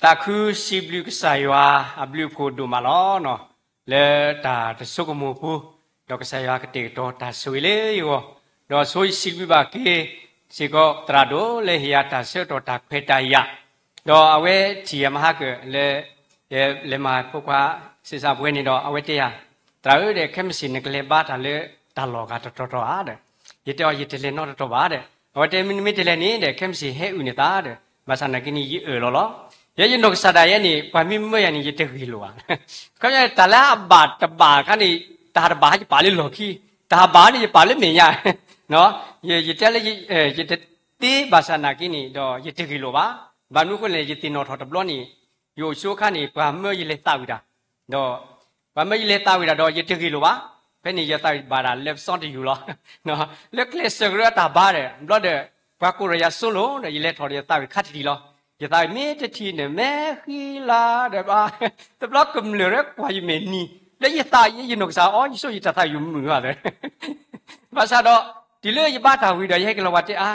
သးခုစံးဘျုးကစၢ်ယွၤအဘျုးအဖှိၣ်ဒိၣ်မးလီၤ. လၢတၢ်တဆိကမိၣ်ပူၤ, ဒီးကစၢ်ယွၤကတဲာ်ကတီၤတၢ်ဆိၣ်ဂ့ၤလၢယဂီၢ်, ဒီးဆိယစံးဘျုးဘၣ်က့ၤစ့ၢ်ကီးသရၣ်ဒိၣ်လၢဟ့ၣ်ယၤတၢ်ဆၢကတီၢ်တၢ်ခွဲးတၢ်ယာ်, ဒီးအဝဲထံၣ်ယၤမဟါကၢၣ်လၢ လဲၤမၤဖိခွါ စ့စၢ်ပှဲၤန့ၣ်ဒီး အဝဲတဲယၤ, သရၣ်ဧၢဒီး ခဲမုၢ်ဆ့ၣ်နကလဲၤဘါတၢ်လၢတၢ်လီၢ်ဂၤတတီၤတီၤဧါဒီး, ယတဲအီၤ ယတလဲၤနီတတီၤဘၣ်ဒီး, အဝဲတဲမ့တမ့ၢ်တလဲၤန့ၣ်ဒီး ခဲမုၢ်ဆ့ၣ်ဟဲအုၣ်န့ၢ်သးဒီး, ဘၣ်ဆၣ်နာ်က့န့ၣ် ယအၢၣ်လီၤလီၤ. ယဲယနီၢ်ကစၢ်ဒၣ်ယဲန့ၣ် ပှၤမ့ၢ်မၢယၤန့ၣ် ယတဂ့ၢ်လိာ်ဘၣ်. ခီပညီတၢ်လၢအဘၣ်တဘၣ်အခါန့ၣ် တၢ်တဘၣ်ဟဲယပာ်လၢလီၢ်ခံ, တၢ်ဘၣ်န့ၣ်ယပာ်လၢမဲာ်ညါ, ယတဲလၢ ယတသ့ဘၣ်ဆၣ်နာ်က့န့ၣ်ဒီး ယတဂ့ၢ်လိာ်ဘၣ်. ဘၣ်မနုၤအဃိလဲၣ် ယသ့ၣ်နီၣ်ထီၣ်တဘျီန့ၣ် ယအိၣ်ဆိခါန့ၣ် ပှၤမၢယလဲၤသးဝံၣ်တၢ်, ဒီး ပှၤမၢယလဲၤသးဝံၣ်တၢ်ဒီး ယတဂ့ၢ်လိာ်ဘၣ်. ဖဲန့ၣ်ယသးဝံၣ်ဘၣ်ဒၣ်လၢပစီတယူၢ်လီၤ. လၢကျဲစၢၤကရၢအတၢ်ဘါဒီး ဘျီဒီး ပှၤကိးထီၣ်ယၤစိလိၤဒီး ယလဲၤထီၣ်ဒီးယသးဝံၣ်ခါထံၣ်ထံၣ်လီၤ. ယသးဝံၣ်မ့ၢ်တထံၣ်န့ၣ် မဲာ်ဃံလၤဒီး တဘျီကမျၢၢ်ရဲကွၢ်ယမဲာ်နံၤ လၢယသးယဲယနီၢ်ကစၢ်အီၤ ယဆိယတၢ်သးဝံၣ်မုာ်ဂၤဒီး ဘၣ်ဆၣ်ဒီး တုၤလၢယဘါတၢ်ဝံၤဒီး ယဟဲက့ၤလီၤပှၤတဲအါ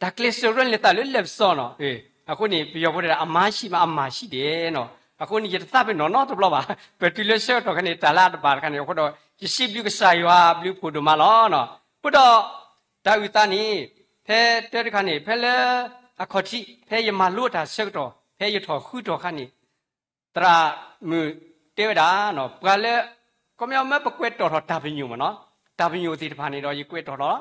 တၢ်ကျဲစၢၤကရၢလဲၤသးလၢလၢပစီနီၤ. အဃိန့ၣ် ပယီၤဖိတဲဒၣ် အမှားရှိမှအမှားရှိတယ်နီၤ. အဃိန့ၣ် ယတသးပ့ၤနီၣ်နီတဘျီဘၣ်. ပတုၤလၢဆၢကတီၢ်ခါန့ၣ် တၢ်လၢအတဘၣ်တခါန့ၣ် အဃိဒီး ယစံးဘျုးကစၢ်ယွၤအဘျုးအဖှိၣ်ဒိၣ်မးလီၤ. အဃိဒီး တၢ်အုၣ်သးန့ၣ် ဖဲတၢတခါန့ၣ် ဖဲလၢအခီၣ်ထံး ဖဲယမၤလိတၢ်ဆၢကတီၢ် ဖဲယထီၣ်ဃုထီၣ်ခါန့ၣ် သရၣ်မုၣ်တဲဝဲဒၣ် ပှၤလၢ ခီပညီမ့ၢ်ပကွဲးတီၣ်ထီၣ်တၢ်ပညိၣ်မ့ၢ်နီၤ, တၢ်ပညိၣ်သ့ၣ်တဖၣ်န့ၣ်ဒီး ယကွဲးတီၣ်ထီၣ်လီၤ.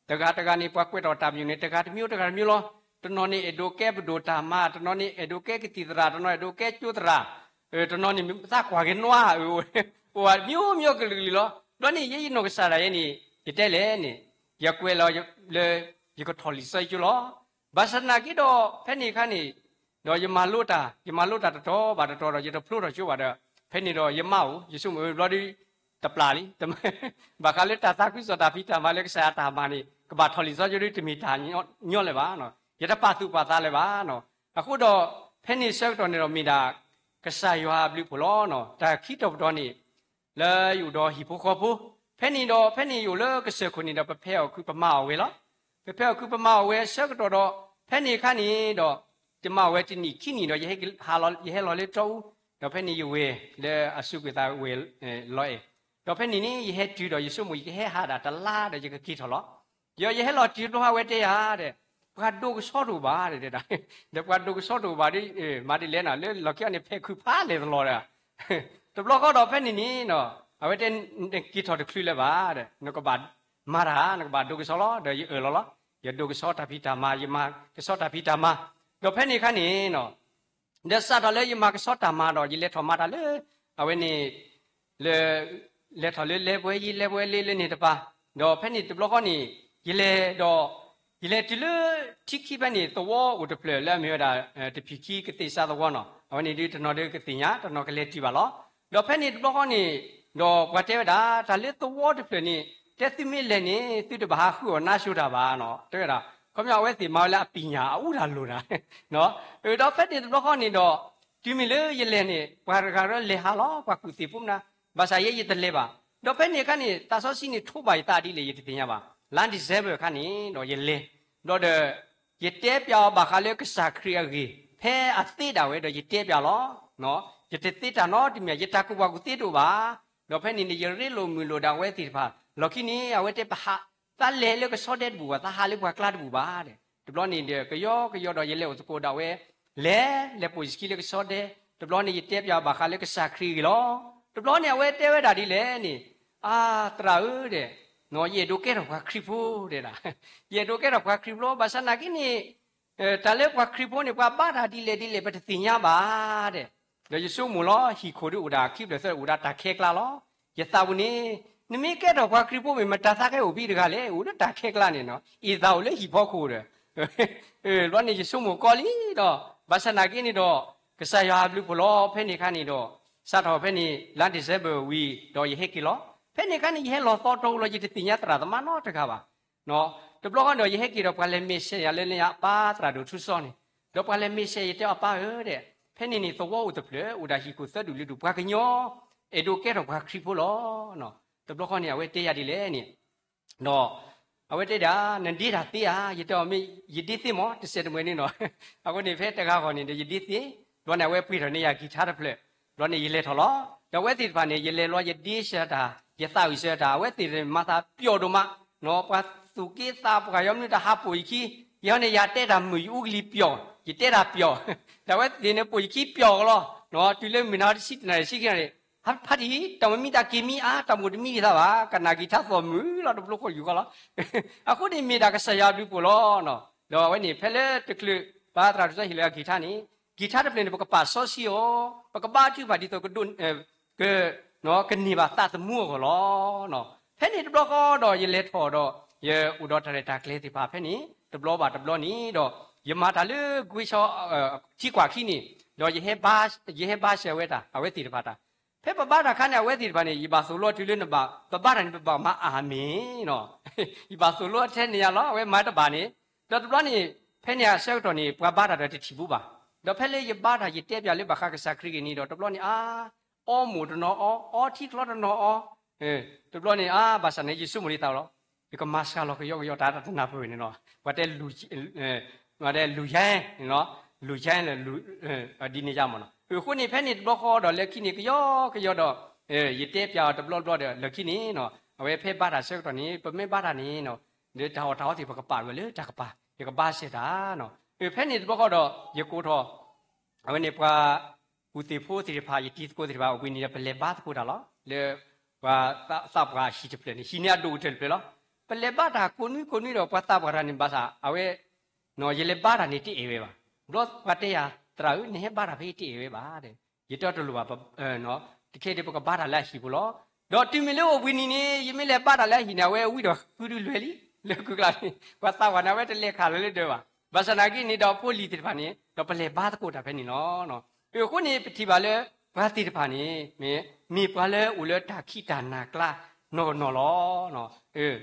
တဂၤတဂၤန့ၣ် ပှၤကွဲးတီၣ်တၢ်ပညိၣ်န့ၣ် တဂၤတမံၤတဂၤတမံၤလီၤ. တနီၤန့ၣ် အဲၣ်ဒိးကဲပဒိၣ်တၢ်မၤ, တနီၤန့ၣ် အဲၣ်ဒိးကဲကသံၣ်သရၣ်, တနီၤအဲၣ်ဒိးကဲကၠိသရၣ်, တနီၤန့ၣ် သးကွၢ်က့ၤနွါ, အိၣ်ဝဲမျိုးမျိုးကလုာ်ကလုာ်လီၤ. ဘျီန့ၣ် ယဲယနီၢ်ကစၢ်ဒၣ်ယဲန့ၣ် ယတဲလဲၣ်န့ၣ် ယကွဲးလီၤလၢ ယကထီၣ်လံာ်စီဆှံကၠိလီၤ. ဘၣ်ဆၣ်သနာ်က့ဒီး ဖဲန့ၣ်အခါန့ၣ် ဒီးယမၤလိတၢ်, ယမၤလိတၢ်တတီၤဘၣ်တတီၤဒီး ယတဖျိထီၣ်ကၠိဘၣ်ဒီး ဖဲန့ၣ်ဒီးယမါအိၣ် ယဆိကမိၣ်ဘျီဒုး တပျၢ်လံ, ဘၣ်ဃးလၢတၢ်သးခုကစီၣ်တၢ်ဖံးတၢ်မၤလၢကစၢ်ယွၤတၢ်မၤန့ၣ် ကဘၣ်ထီၣ်လံာ်စီဆှံကၠိဒုး တမ့ၢ်တၢ်ညီလၢၤဘၣ်, ယတပာ်သူၣ်ပာ်သးလၢၤဘၣ်. အဃိဒီး ဖဲန့ၣ်ဆၢကတီၢ်န့ၣ်ဒီးမ့ၢ်ဒၣ် ကစၢ်ယွၤအဘျုးအဖှိၣ်လီၤ. တၢ်ခံတီၤပတီၤန့ၣ် လၢယအိၣ်ဒီးဟံၣ်ဖိဃီဖိ, ဖဲန့ၣ်ဒီး ဖဲန့ၣ်ယအိၣ်လၢကစၢၢ်ခိၣ်န့ၣ်ဒီး ပဖဲအီၣ်ခုးပမၤအီၣ်ဝဲလီၤ. ပဖဲအီၣ်ခုးပမၤအီၣ်ဝဲဆၢကတီၢ်ဒီး ဖဲန့ၣ်အခါန့ၣ်ဒီး ယမၤအီၣ်ဝဲတနံၣ်ခံနံၣ်ဒီး ယဟဲလီၤလၢတီအူ, ဒီးဖဲန့ၣ်ယဝဲၢ်လၢအစူးကွံာ်သးဝဲၢ်လီၤအဲၣ်, ဒီးဖဲန့ၣ်န့ၣ် ယဟဲတုၤဒီးယဆိကမိၣ် ယကဟဲဟးဒၣ်တလါဒီးယကက့ၤထီၣ်လီၤ. ယယဟဲလီၤတုၤတဘျီ အဝဲတဲယၤဒီး ပှၤဒိးကဆီတအိၣ်ဘၣ်တဲဒၣ်, ဒီးပှၤဒိးကဆီတအိၣ်ဘၣ်ဒီး မၤဒ်လဲၣ်နီၤ လၢလီၢ်ခံအီၤန့ၣ် ဖဲးခုးဖးလဲၢ်တလီၤဒီး တဘျီဃီဒီးဖဲန့ၣ်န့ၣ် အဝဲတဲ နက့ၤထီၣ်တချုးလၢၤဘၣ်ဒီး နကဘၣ်မၤတၢ် နကဘၣ်ဒိးကဆီလီၤ. ဒီးယအၢၣ်လီၤလီၤ ယဒိးကဆီတၢ်ဖံးတၢ်မၤ ယမၤကဆီတၢ်ဖံးတၢ်မၤ, ဒီးဖဲန့ၣ်အခါန့ၣ် ဒီးစးထီၣ်လၢယမၤကဆီတၢ်မၤဒီး ယလဲၤထီၣ်မၤတၢ်လၢ အဝဲန့ၣ် လၢ လဲၤထီၣ်လၢလဲၤပှဲၤယံၤလဲၤပှဲၤလ့လၢန့ၣ်တပၤ, ဒီးဖဲန့ၣ်တဘျီဃီန့ၣ် ယလဲၤဒီး ယလဲၤတုၤလၢထံခံဖဲန့ၣ် သဝီအိၣ်တဖျၢၣ်လၢအမ့ၢ်ဝဲဒၣ် တဖံးခံကသ့ၣ်စးသဝီနီၤ, အဝဲန့ၣ်ဒုးတနီၤဒုးကသ့ၣ်ညါ တနီၤကလဲၤတုၤဘၣ်လီၤ. ဒီးဖဲန့ၣ်တဘျီဃီန့ၣ် ဒီးပှၤတဲဝဲဒၣ် တၢ်လၢသဝီတဖျၢၣ်န့ၣ် တဲသုမ့ၢ်လဲၤန့ၣ် သုတဘၣ်ဟးဃုအီၣ်နါဆိတၢ်ဘၣ်နီၤ တဲဝဲဒၣ်, ခီပညီအဝဲသ့ၣ်မၤဝဲလၢအပံၢ်ညၣ်အအူတၢ်လိၣ်တၢ် ဒီးဖဲန့ၣ်တဘျီဃီန့ၣ်ဒီး တုၤမ့ၢ်လၢယလဲၤန့ၣ် ပှၤတဂၤရဲလဲၤဟးလီၤ ပှၤကူၣ်သ့ၣ်ဖိမနၤ, ဘၣ်ဆၣ်ယဲယတလဲၤဘၣ်. ဒီးဖဲန့ၣ်အခါန့ၣ် သးစီဆှံန့ၣ်ထိးဘၣ်ယသးဒ်လဲၣ် ယတသ့ၣ်ညါဘၣ်. လါ December အခါန့ၣ်ဒီးယလဲၤ, ဘျီဒီး ယတဲပျးအီၤဘၣ်ဃးလၢကစၢ်ခရံာ်အဂ့ၢ် ဖဲအသ့ဒၣ်ဝဲဒီးယတဲပျးလီၤ. ယတသ့တၢ်နီတမံၤ ယတၢ်ကူၣ်ဘၣ်ကူၣ်သ့တအိၣ်ဘၣ်. ဒီးဖဲန့ၣ်န့ၣ် ယရ့လိာ်မုာ်လိာ်ဒၣ်ဝဲသ့ၣ်တဖၣ် လီၢ်ခံန့ၣ် အဝဲတဲပဟး သးလဲၤလၢကဆီဒဲတဘူၣ်ဘၣ် သးဟးလၢပှၤကျါတဘူၣ်ဘၣ်ဒီး တဘျီန့ၣ်ဒီး ကယီကယီဒီးယလဲၤအိၣ်သကိးဒၣ်ဝဲ လဲၤ လဲၤပိာ်ယခံလၢကဆီဒဲ, တဘျီန့ၣ် ယတဲပျးဘၣ်ဃးလၢကစၢ်ခရံာ်အဂ့ၢ်လီၤ. တဘျီန့ၣ် အဝဲတဲဝဲဒၣ်ဒ်လဲၣ်န့ၣ်, အါ သရၣ်ဧၢဒီး ယအဲၣ်ဒိးကဲထီၣ်ပှၤခရံာ်ဖိတဲဒၣ်, ယအဲၣ်ဒိးကဲထီၣ်ပှၤခရံာ်ဖိလီၤ. ဘၣ်ဆၣ်နာ်က့န့ၣ် တၢ်လၢပှၤခရံာ်ဖိန့ၣ် ပှၤဘါတၢ်ဒ်လဲၣ်ဒ်လဲၣ် ပတသ့ၣ်ညါဘၣ်ဒီး, ဒီးယဆိကမိၣ်လီၤ ဟံၣ်ခိၣ်ဒုးအိၣ်ဒၣ်ခံဖျၢၣ်သၢ အိၣ်ဒၣ်တၢ်ခဲကျါလီၤ. ယသးပူၤန့ၣ် နမ့ၢ်ကဲထီၣ်ပှၤခရံာ်ဖိမ့ၢ် မတၤသးကဟဲအိၣ်ဖဲတဂၤလဲၣ် အိၣ်လၢတၢ်ခဲကျါန့ၣ်နီၤ အ့ၣ်သးအိၣ်လၢဟံၣ်ဖီခိၣ်ဒီး ဘျီန့ၣ်ယဆိကမိၣ်ကီလံဒီး ဘၣ်ဆၣ်နာ်က့န့ၣ်ဒီး ကစၢ်ယွၤအဘျုးအဖှိၣ်လီၤ. ဖဲန့ၣ်အခါန့ၣ်ဒီး စးထီၣ်ဖဲန့ၣ် လါ December ဝံၤဒီးယဟဲက့ၤလီၤ. ဖဲန့ၣ်အခါန့ၣ် ယဟဲလီၤသီတအိၣ်လီၤ ယတသ့ၣ်ညါသရၣ်သမါနီတဂၤဘၣ်. တဘျီဃီဒီးယဟဲက့ၤဒီး ပှၤလဲၤမ့ၢ်စဲးယၤလၢလၢညါအပၢ်သရၣ်ဒိၣ်ထူစီန့ၣ်, ဒီးပှၤလဲၤမ့ၢ်စဲး ယတဲအီၤ ပၢ်ဧၢဒီး ဖဲန့ၣ်န့ၣ် သဝီအိၣ်တဖျၢၣ် အိၣ်ဒၣ်ဟံၣ်ခိၣ်သၢဒူၣ်လွံၢ်ဒူၣ် ပှၤကညီ အဲၣ်ဒိးကဲထီၣ်ပှၤခရံာ်ဖိလီၤ. တဘျီဃီန့ၣ် အဝဲတဲယၤဒ်လဲၣ်န့ၣ် ဒီး အဝဲတဲဒၣ် နဒ့တၢ်သ့ဧါ, ယတဲအီၤ မ့ၢ်ယဒ့သ့မး တစဲးတမှဲၤန့ၣ်နီၤ. အဃိန့ၣ် ဖဲတဂၤဃီန့ၣ်ဒီး ယဒ့သ့, ဘျီန့ၣ် အဝဲပှ့ၤထီၣ်န့ၢ်ယၤကံၤထါတဖျၢၣ်, ဘျီန့ၣ် ယလဲၤထီၣ်လီၤ. ဒီးအဝဲသ့ၣ်တဖၣ်န့ၣ် ယလဲၤလီၤယဒ့ဆၢတၢ်, ယသးဝံၣ်ဆၢတၢ်, အဝဲသ့ၣ်မၤသးပျီဒိၣ်မး, ပှၤသူၣ်က့သးပှၢ်ယီမနုၤတဟးပိာ်ယခံ, ယဟီန့ၣ် ယတဲတၢ်မုာ်ယအူကလံၤပျီ, ယတဲတၢ်ပျီ, ဒီးအဝဲသ့ၣ်န့ၣ်ပိာ်ယခံပျီကလီ, တုၤလၢမုၢ်နၤတဆံတနၣ်ရံၣ်ဆံခံနၣ်ရံၣ်, ဖါတံၢ် တၢ်မ့ၢ်မံတၢ်က့ၤမံအါ, တၢ်မိၣ်တမံဒံးသးဘၣ်, ကနၣ်ကံၤထါသီၣ်မုာ်လီၤ တဘျီဃီယူၢ်ဃီလီၤ. အဃိန့ၣ်မ့ၢ်ဒၣ်ကစၢ်ယွၤဘျုးဖှိၣ်လီၤ. ဒီးအဝဲန့ၣ် ဖဲလၢတချုး ပှၤသရၣ်ဒိၣ်စီဟ့ၣ်လီၤကံၤထါန့ၣ်, ကံၤထါတဖျၢၣ်န့ၣ် ပကပာ်စီဆှံအီၤ, ပကဘါထုကဖၣ်ဒ်သိးကဒိး က ကန့ၢ်ဘၣ်သးသမူအဂီၢ်လီၤ. ဖဲန့ၣ်တဘျီဃီဒီးယလဲၤထီၣ်ဒီး ယအိၣ်ဒီးတၢ်ရဲၣ်တၢ်ကျဲၤသ့ၣ်တဖၣ်ဖဲန့ၣ် တဘျီဘၣ်တဘျီန့ၣ်ဒီး ယမၤတၢ်လၢကွ့ဆီ ထံကွၢ်ခံန့ၣ်, ဒီး ယဟဲဘါစၢၤဝဲတၢ် အဝဲသ့ၣ်တဖၣ်တၢ်, ဖဲပဘါတၢ်ခါန့ၣ် အဝဲသ့ၣ်တဖၣ်န့ၣ် ယဘၣ်သိၣ်လိတုၤလၢနဘၣ် ပဘါတၢ်န့ၣ် ပဘၣ်မၤအၤမ့ၣ်နီၤ, ယဘၣ်သိၣ်လိထဲန့ၣ်ယါလီၤ အဝဲမၤတဘၣ်န့ၣ်, ဒီးတဘျီန့ၣ် ဖဲန့ၣ်အဆၢကတီၢ်န့ၣ် ပှၤဘါတၢ်ဒီးတထံၣ်ဘူးဘၣ်, ဒီးဖဲလၢယဘါတၢ် ယတဲပၠးလၢဘၣ်ဃးကစၢ်ခရံာ်ဂ့ၢ်န့ၣ်ဒီး တဘျီန့ၣ် အါ အီမိၢ်တနီၤအီ, အီထံချီတနီၤအီ, တဘျီန့ၣ် အါ ဘၣ်ဆၣ်န့ၣ် ယဆိကမိၣ်ဒ်သိးလီၤ, ယကမၤစှၤလီၤကယီကယီ တၢ်တနၢ်ပၢၢ်န့ၣ်လီၤ, ပှၤတဲ လူၤယဲ, လူၤယဲ, လူၤယဲလၢ ဒ်န့ၣ်ယါမ့ၢ်နီၤ, အဃိန့ၣ် ဖဲန့ၣ်တဘျီဃီဒီး လၢခံန့ၣ် ကယီကယီဒီး ယတဲပၠးအီၤတဘျီဘျီဒီး လၢခံန့ၣ်နီၤ အဝဲဖဲဘါတၢ်ဆၢကတီၢ်န့ၣ် ပမ့ၢ်ဘါတၢ်န့ၣ်နီၤ ဒီးတၢ်အီၣ်တၢ်အီသ့ၣ် ပကပာ်ဝဲလၢတၢ်ကပၤ ယကဘါစဲတၢ်နီၤ, ဖဲန့ၣ်တဘျီဃီဒီး ယကိးထီၣ် အဝဲန့ၣ်ပှၤကူၣ်သ့ၣ်ဖိသ့ၣ်တဖၣ် ယတံၤသကိးသ့ၣ်တဖၣ် အဝဲန့ၣ်ဒီး ပလဲၤဘါသကိးတၢ်လီၤ လၢ ပှၤသးပှၢ်ဟံၣ်တဖျၢၣ်န့ၣ် ဟံၣ်န့ၣ်အဒိၣ်ကတၢၢ်တဖျၢၣ်လီၤ, ပလဲၤဘါတၢ်ကိးနွံကိးနွံဒီး ပှၤသးပှၢ်တၢ်န့ၣ် ဘၣ်ဆၣ် အဝဲ ယလဲၤဘါတၢ်န့ၣ်တအဲၣ်ဝဲဘၣ်, ဘျီပှၤတဲယၤ သရၣ်ဧၢ နဟဲဘါတၢ်ဖဲအံၤတအဲၣ်ဝဲဘၣ်, ယတဲတလိၣ်ဘၣ်, တခဲဒံးပကဘါတၢ်လၢအဟံၣ်ပူၤလီၤ, ဒီးတုၤမ့ၢ်လၢအိၣ်ဘှံးနံၤန့ၣ် ယမ့ၢ်လဲၤဘါတၢ်လၢအဟံၣ်န့ၣ် အဝဲဝံဒီးဃုဒုလွဲၢ်လံ, လၢကုၢ်ကျါန့ၣ် ပှၤသးပှၢ်န့ၣ် အဝဲတလဲၤခးလၢလၢဒၢးဘၣ်, ဘၣ်ဆၣ်သနာ်က့န့ၣ်ဒီး ဖိလံၤသ့ၣ်တဖၣ်န့ၣ် ဒီးပလဲၤဘါသကိးတၢ်ဖဲန့ၣ်လီၤ. အဃိန့ၣ် ပထံၣ်ဘၣ်လၢ ပှၤသ့ၣ်တဖၣ်န့ၣ် မ့ၢ်ပှၤလၢအိၣ်လၢတၢ်ခံးတၢ်နၤကျါနီၢ်နီၢ်လီၤ.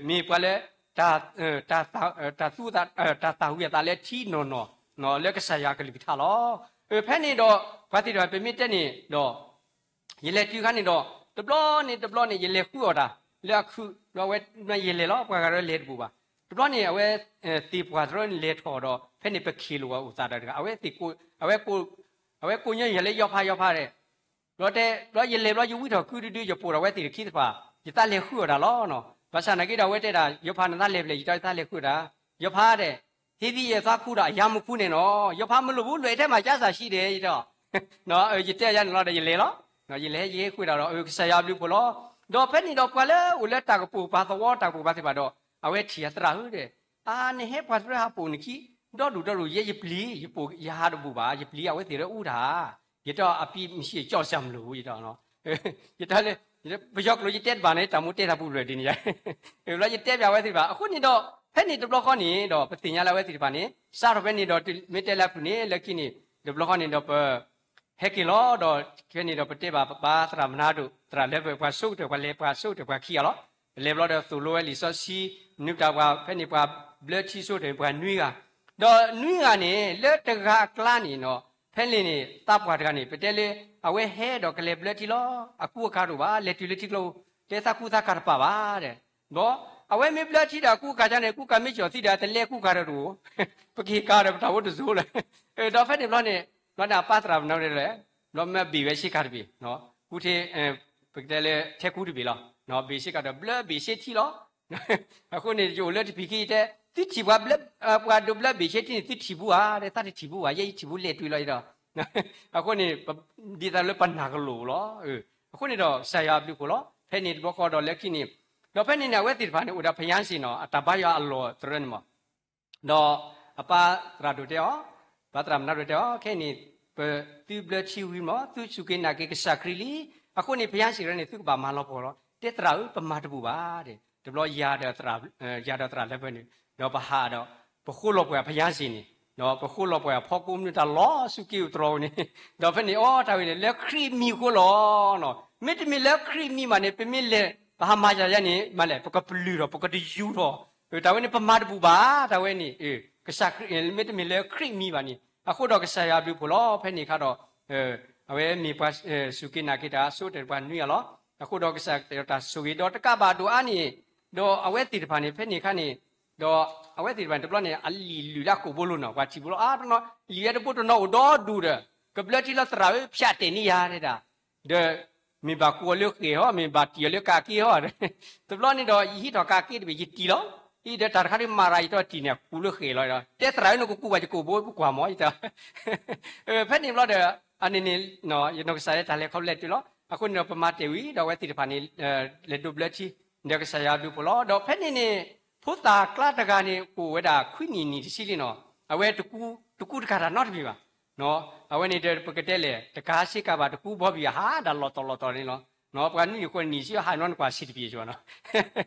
မ့ၢ်ပှၤလၢ တၢ်သူ တၢ်သၣ်ဝံၤအသးလၢထံနီၢ်နီၢ် လၢကစၢ်ယွၤကလုၢ်ကထါလီၤ. ဖဲန့ၣ်ဒီး ပှၤသ့ၣ်တဖၣ် ပမ့ၢ်တဲန့ၣ်ဒီး ယလဲၤတုၤခါန့ၣ်ဒီး တဘျီန့ၣ်တဘျီန့ၣ် ယလဲၤဃုအီၣ်တၢ် လၢအခုၣ် ဒီးအဝဲ ယလဲၤလီၤ ပှၤဂၤဒီးလဲၤတဘူးဘၣ်. တဘျီန့ၣ် အဝဲ သ့ၣ်ပှၢ်တရီန့ၣ်လဲၤထီၣ်ဒီး ဖဲန့ၣ်ပခ့ၣ်လိာ်အီၤအိၣ်သးဒီးတဂၤ အဝဲ အဝဲကိးညီယၤလၢယီဖးယီဖးဒီး ဘျီတဲ ဘျီယလဲၤဘျီယဝံထီၣ်ကုဒုဒု ယပိာ်ထီၣ်ဝဲသ့ၣ်တခံသပှၢ် ယသးလဲၤဃုအီၣ်တၢ်လီၤနီၤ. ဘၣ်ဆၣ်နာ်က့ဒီး အဝဲတဲဒၣ် ယီဖးနသးလဲၤဖျဲၣ် ယတဲယသးလဲၤဃုအီၣ်တၢ် ယီဖးဒီး ဟ့ၣ်သံယသးခူဒီး အယါမူခူန့ၣ်နီၤ ယီဖးမ့ၢ်လိာ်ဘူး လွဲၢ်ထဲမၤကၢ်စၢ်ဆံးဒီး ယတဲ ယတဲယၤန့ၣ်လီၤဒီး ယလဲၤလီၤ. ယလဲၤဟဲယဟ့ၣ်ဃုတၢ်ဒီး အၢ ကစၢ်ယွၤဘျုးဖှိၣ်လီၤ. ဒီးဖဲန့ၣ်ဒီးပှၤလၢအိၣ်လၢတၢ်ကပိာ်ပှၤသဝီတၢ်ကပိာ်ပှၤသ့ၣ်တဖၣ်ဒီး အဝဲထံၣ်အသရၣ်ဧၢဒီး အါ နဟဲပှၤတရၢဟးပိာ်နခံ ဒီဒူၣ်ဒီဒူၣ် ယဲယပျံၤ ယပိာ်ယဟးတဘူးဘၣ် ယပျံၤအဝဲသ့ၣ်လၢအူတၢ် ယတဲအပံၤမ့ၢ်ဆံးကၠီၣ်စၢ်မလိာ် ယတဲ ယတဲလၢ ပယီၤကျိာ်ယတဲတဘၣ်န့ၣ် တၢ်မူတဲတၢ်ပူၤဘျၢၣ်ဒ်န့ၣ်ယါ ဘျီယတဲပၠးဝဲသ့ၣ်တဖၣ် အဃိန့ၣ်ဒီး ဖဲန့ၣ်တဘျီဃီန့ၣ်ဒီး ပသ့ၣ်ညါလၢအဝဲသ့ၣ်တဖၣ်န့ၣ် စးထီၣ်ဖဲန့ၣ်ဒီး မ့ၢ်တဲလၢအဖုၣ်န့ၣ် လၢခံန့ၣ် တဘျီဃီန့ၣ်ဒီးပ ဟဲက့ၤလီၤဒီး ခဲန့ၣ်ဒီးပတဲဘၣ်ပဘါသရၣ်မနါဒိၣ် သရၣ်လၢပှၤဆိကတၢၢ် ပှၤလဲၤပှၤဆိကတၢၢ်ပှၤခံဂၤလီၤ. ပလဲၤဘျီဒီးသိၣ်လိဝဲလံာ်စီဆှံ နုာ်တၢ်ပှၤ ဖဲန့ၣ်ပှၤဘျၢထံဆိကတၢၢ်န့ၣ် ပှၤနွံဂၤ ဒီးနွံဂၤန့ၣ် လၢတဂၤအကျါန့ၣ်နီၤ ဖဲန့ၣ်န့ၣ် သးပှၢ်တဂၤန့ၣ် ပတဲလၢ အဝဲဟဲဒီးကလဲၤဘျၢထံလီၤ အကူအကၤတအိၣ်ဘၣ် လဲၤတုၤလၢထံကျိ တဲသးကူသးကၤတပာ်ဘၣ်ဒီး ဒီး အဝဲမ့ၢ်ဘျၢထံဒီးအကူအကၤန့ၣ် ကူကၤမ့ၢ်ကၠီၣ်သံဒီးတလဲကူကၤဒီးတအိၣ် ပကဟ့ၣ်ကၤဒီးပတၢ်အိၣ်တစိၤလၢ ဒီးဖဲန့ၣ်ဘျီန့ၣ် ဘျီန့ၣ်အပၢ်သရၣ်မနါဒိၣ်လဲၣ် ဘျီမ့ၢ်ဘ့ၣ်ဝဲဆ့ကၤတဘ့ၣ် ကူထ့ ပကတဲလၢ ထဲကူတဘ့ၣ်လီၤ. ဘ့ၣ်ဆ့ကၤဒီးဘျၢဘ့ၣ်ဆ့ထံလီၤ. အဃိန့ၣ် ယအိၣ်လၢတဖံးခံတဲ သုထံၣ်ပှၤဘျၢ ပှၤဒိးဘျၢဘ့ၣ်ဆ့ထံန့ၣ် သုထံၣ်ဘူးဧါ တဲသးတထံၣ်ဘူးဘၣ် ယဲယထံၣ်ဘူးလဲၤတုၤလီၤဒီး အဃိန့ၣ် ဒ်သိးလၢပနၢ်ကလိာ်လီၤ. အဃိန့ၣ်ဒီး ကစၢ်ယွၤအဘျုးအဖှိၣ်လီၤ. ဖဲန့ၣ်တဘျီဃီဒီးလၢခံန့ၣ် ဒီးဖဲန့ၣ်န့ၣ် အဝဲသ့ၣ်တဖၣ်န့ၣ် အိၣ်ဒီးဖယါစ့ၣ်နီၤ အတၢ်ဘါယွၤအလီၢ်တရၢန့ၣ်မး ဒီးအပၢ်သရၣ်ဒိၣ်တဲအီၤ, ပၢ်သရၣ်မနါဒိၣ်တဲအီၤ, ခဲအံၤန့ၣ် ပသုဘျၢထံဝံၤမး သုစူၢ်က့ၤနာ်က့ၤကစၢ်ခရံာ်လံ. အဃိန့ၣ် ဖယါစ့ၣ်တရၢန့ၣ် သုကဘၣ်မၤလီၤပှီၢ်လီၤ. တဲသရၣ်ဧၢ ပမၤတဘူးဘၣ်တဲ. တဘျီယၤဒီးသရၣ်လၢပှဲၤန့ၣ် ဒီးပဟးဒီး ပဃိလီၤပှီၢ်ဖယါစ့ၣ်န့ၣ်, ဒီးပဃိလီၤပှီၢ်အဖီကိးမနုၤတၢ်လီၤစူၢ်က့ၤအိၣ်တြီၤန့ၣ်, ဒီးဖဲန့ၣ် အိ တၢ်ဝဲန့ၣ် လၢခရံာ်မံၤအဃိလီၤ. မ့တမ့ၢ်လၢခရံာ်မံၤဘၣ်န့ၣ် ပမ့ၢ်လဲၤ ပဟးမၤယၤယၤန့ၣ် မၤလဲၣ် ပကပလုၢ်ထီၣ် ပကတယူၤထီၣ် တၢ်ဝဲန့ၣ် ပမၤတဘူးဘၣ် တၢ်ဝဲန့ၣ် ကစၢ်ခရံာ် မ့တမ့ၢ်လၢခရံာ်မံၤဘၣ်န့ၣ် အဃိဒီးကစၢ်ယွၤဘျုးဖှိၣ်လီၤ. ဖဲန့ၣ်အခါဒီး အဝဲမ့ၢ်ပှၤစူၢ်က့ၤနာ်က့ၤတၢ်ဆိကတၢၢ်ပှၤနွံဂၤလီၤ. အဃိဒီးကစၢ်ယွၤတၢ်ဆိၣ်ဂ့ၤ ဒီးတကးဘၣ်ဒိၣ်အါန့ၣ် ဒီးအဝဲသ့ၣ်တဖၣ်န့ၣ် ဖဲန့ၣ်အခါန့ၣ် ဒီးအဝဲသ့ၣ်တဖၣ်န့ၣ် တဘျီန့ၣ် အလံာ်လုၢ်လၢအကိာ်ဘိလိၤနီၤ ပှၤထံၣ်ဘိလီၤ အါတနီၤ လံာ်ဝဲတဘိတနီၤအိၣ်ဒီဒူၣ်ဒီး ကဘျၢထံလီၤသရၣ်ဧၢ ဖၠးတဲာ်န့ၢ်ယၤတဲဒၣ်, ဒီး မ့ၢ်ဘၣ်ကူးအီၤလၢဃဲၤဟီ မ့ၢ်ဘၣ်တံၢ်အီၤလၢကးက့ဟီ, တဘျီန့ၣ်ဒီး ယဟံးထီၣ်ကးက့တဘ့ၣ် ယတံၢ်လီၤ, အံၤဒီးတၢ်တခါဒ်မၤရၤယတီတံၢ်န့ၣ် အကူးလၢဃဲၤလီၤဒီး တဲသရၣ်ဧၢ နကကူးဘၣ်ယကိာ်ဘိ ပကွၢ်မီၤယတၢ် ဖဲန့ၣ်ဘျီဒီး အန့ၣ်န့ၣ် ယနီၢ်ကစၢ်လၢတၢ်လဲၤခီဖျိလဲၤတုၤလီၤ. အဃိန့ၣ်ဒီး ပမၤတဲာ်ဝံၤဒီး အဝဲသ့ၣ်တဖၣ်န့ၣ် လဲၤဒိးဘျၢထံ ဒီးကစၢ်ယွၤဘျုးဖှိၣ်လီၤ. ဒီးဖဲန့ၣ်န့ၣ် ဖိသၣ်ကျါတဂၤန့ၣ် အိၣ်ဝဲဒၣ်ခွံနံၣ်နံၣ်တဆံလံနီၤ, အဝဲ တကူးတကၤတၢ်နီတမံၤဘၣ်. အဝဲန့ၣ်ဒီးပကတဲလဲၣ် တကၤစ့ကၤဘၣ် တကူးဘီဘံၣ်အဟးဒၣ်လီၤတီၤလီၤတီၤန့ၣ်လီၤ. ပှၤနွံနံၣ်ဃိးနံၣ်စံးဟးနီတကွၢ်ဆံးတပျ့ၤကီးနီၤ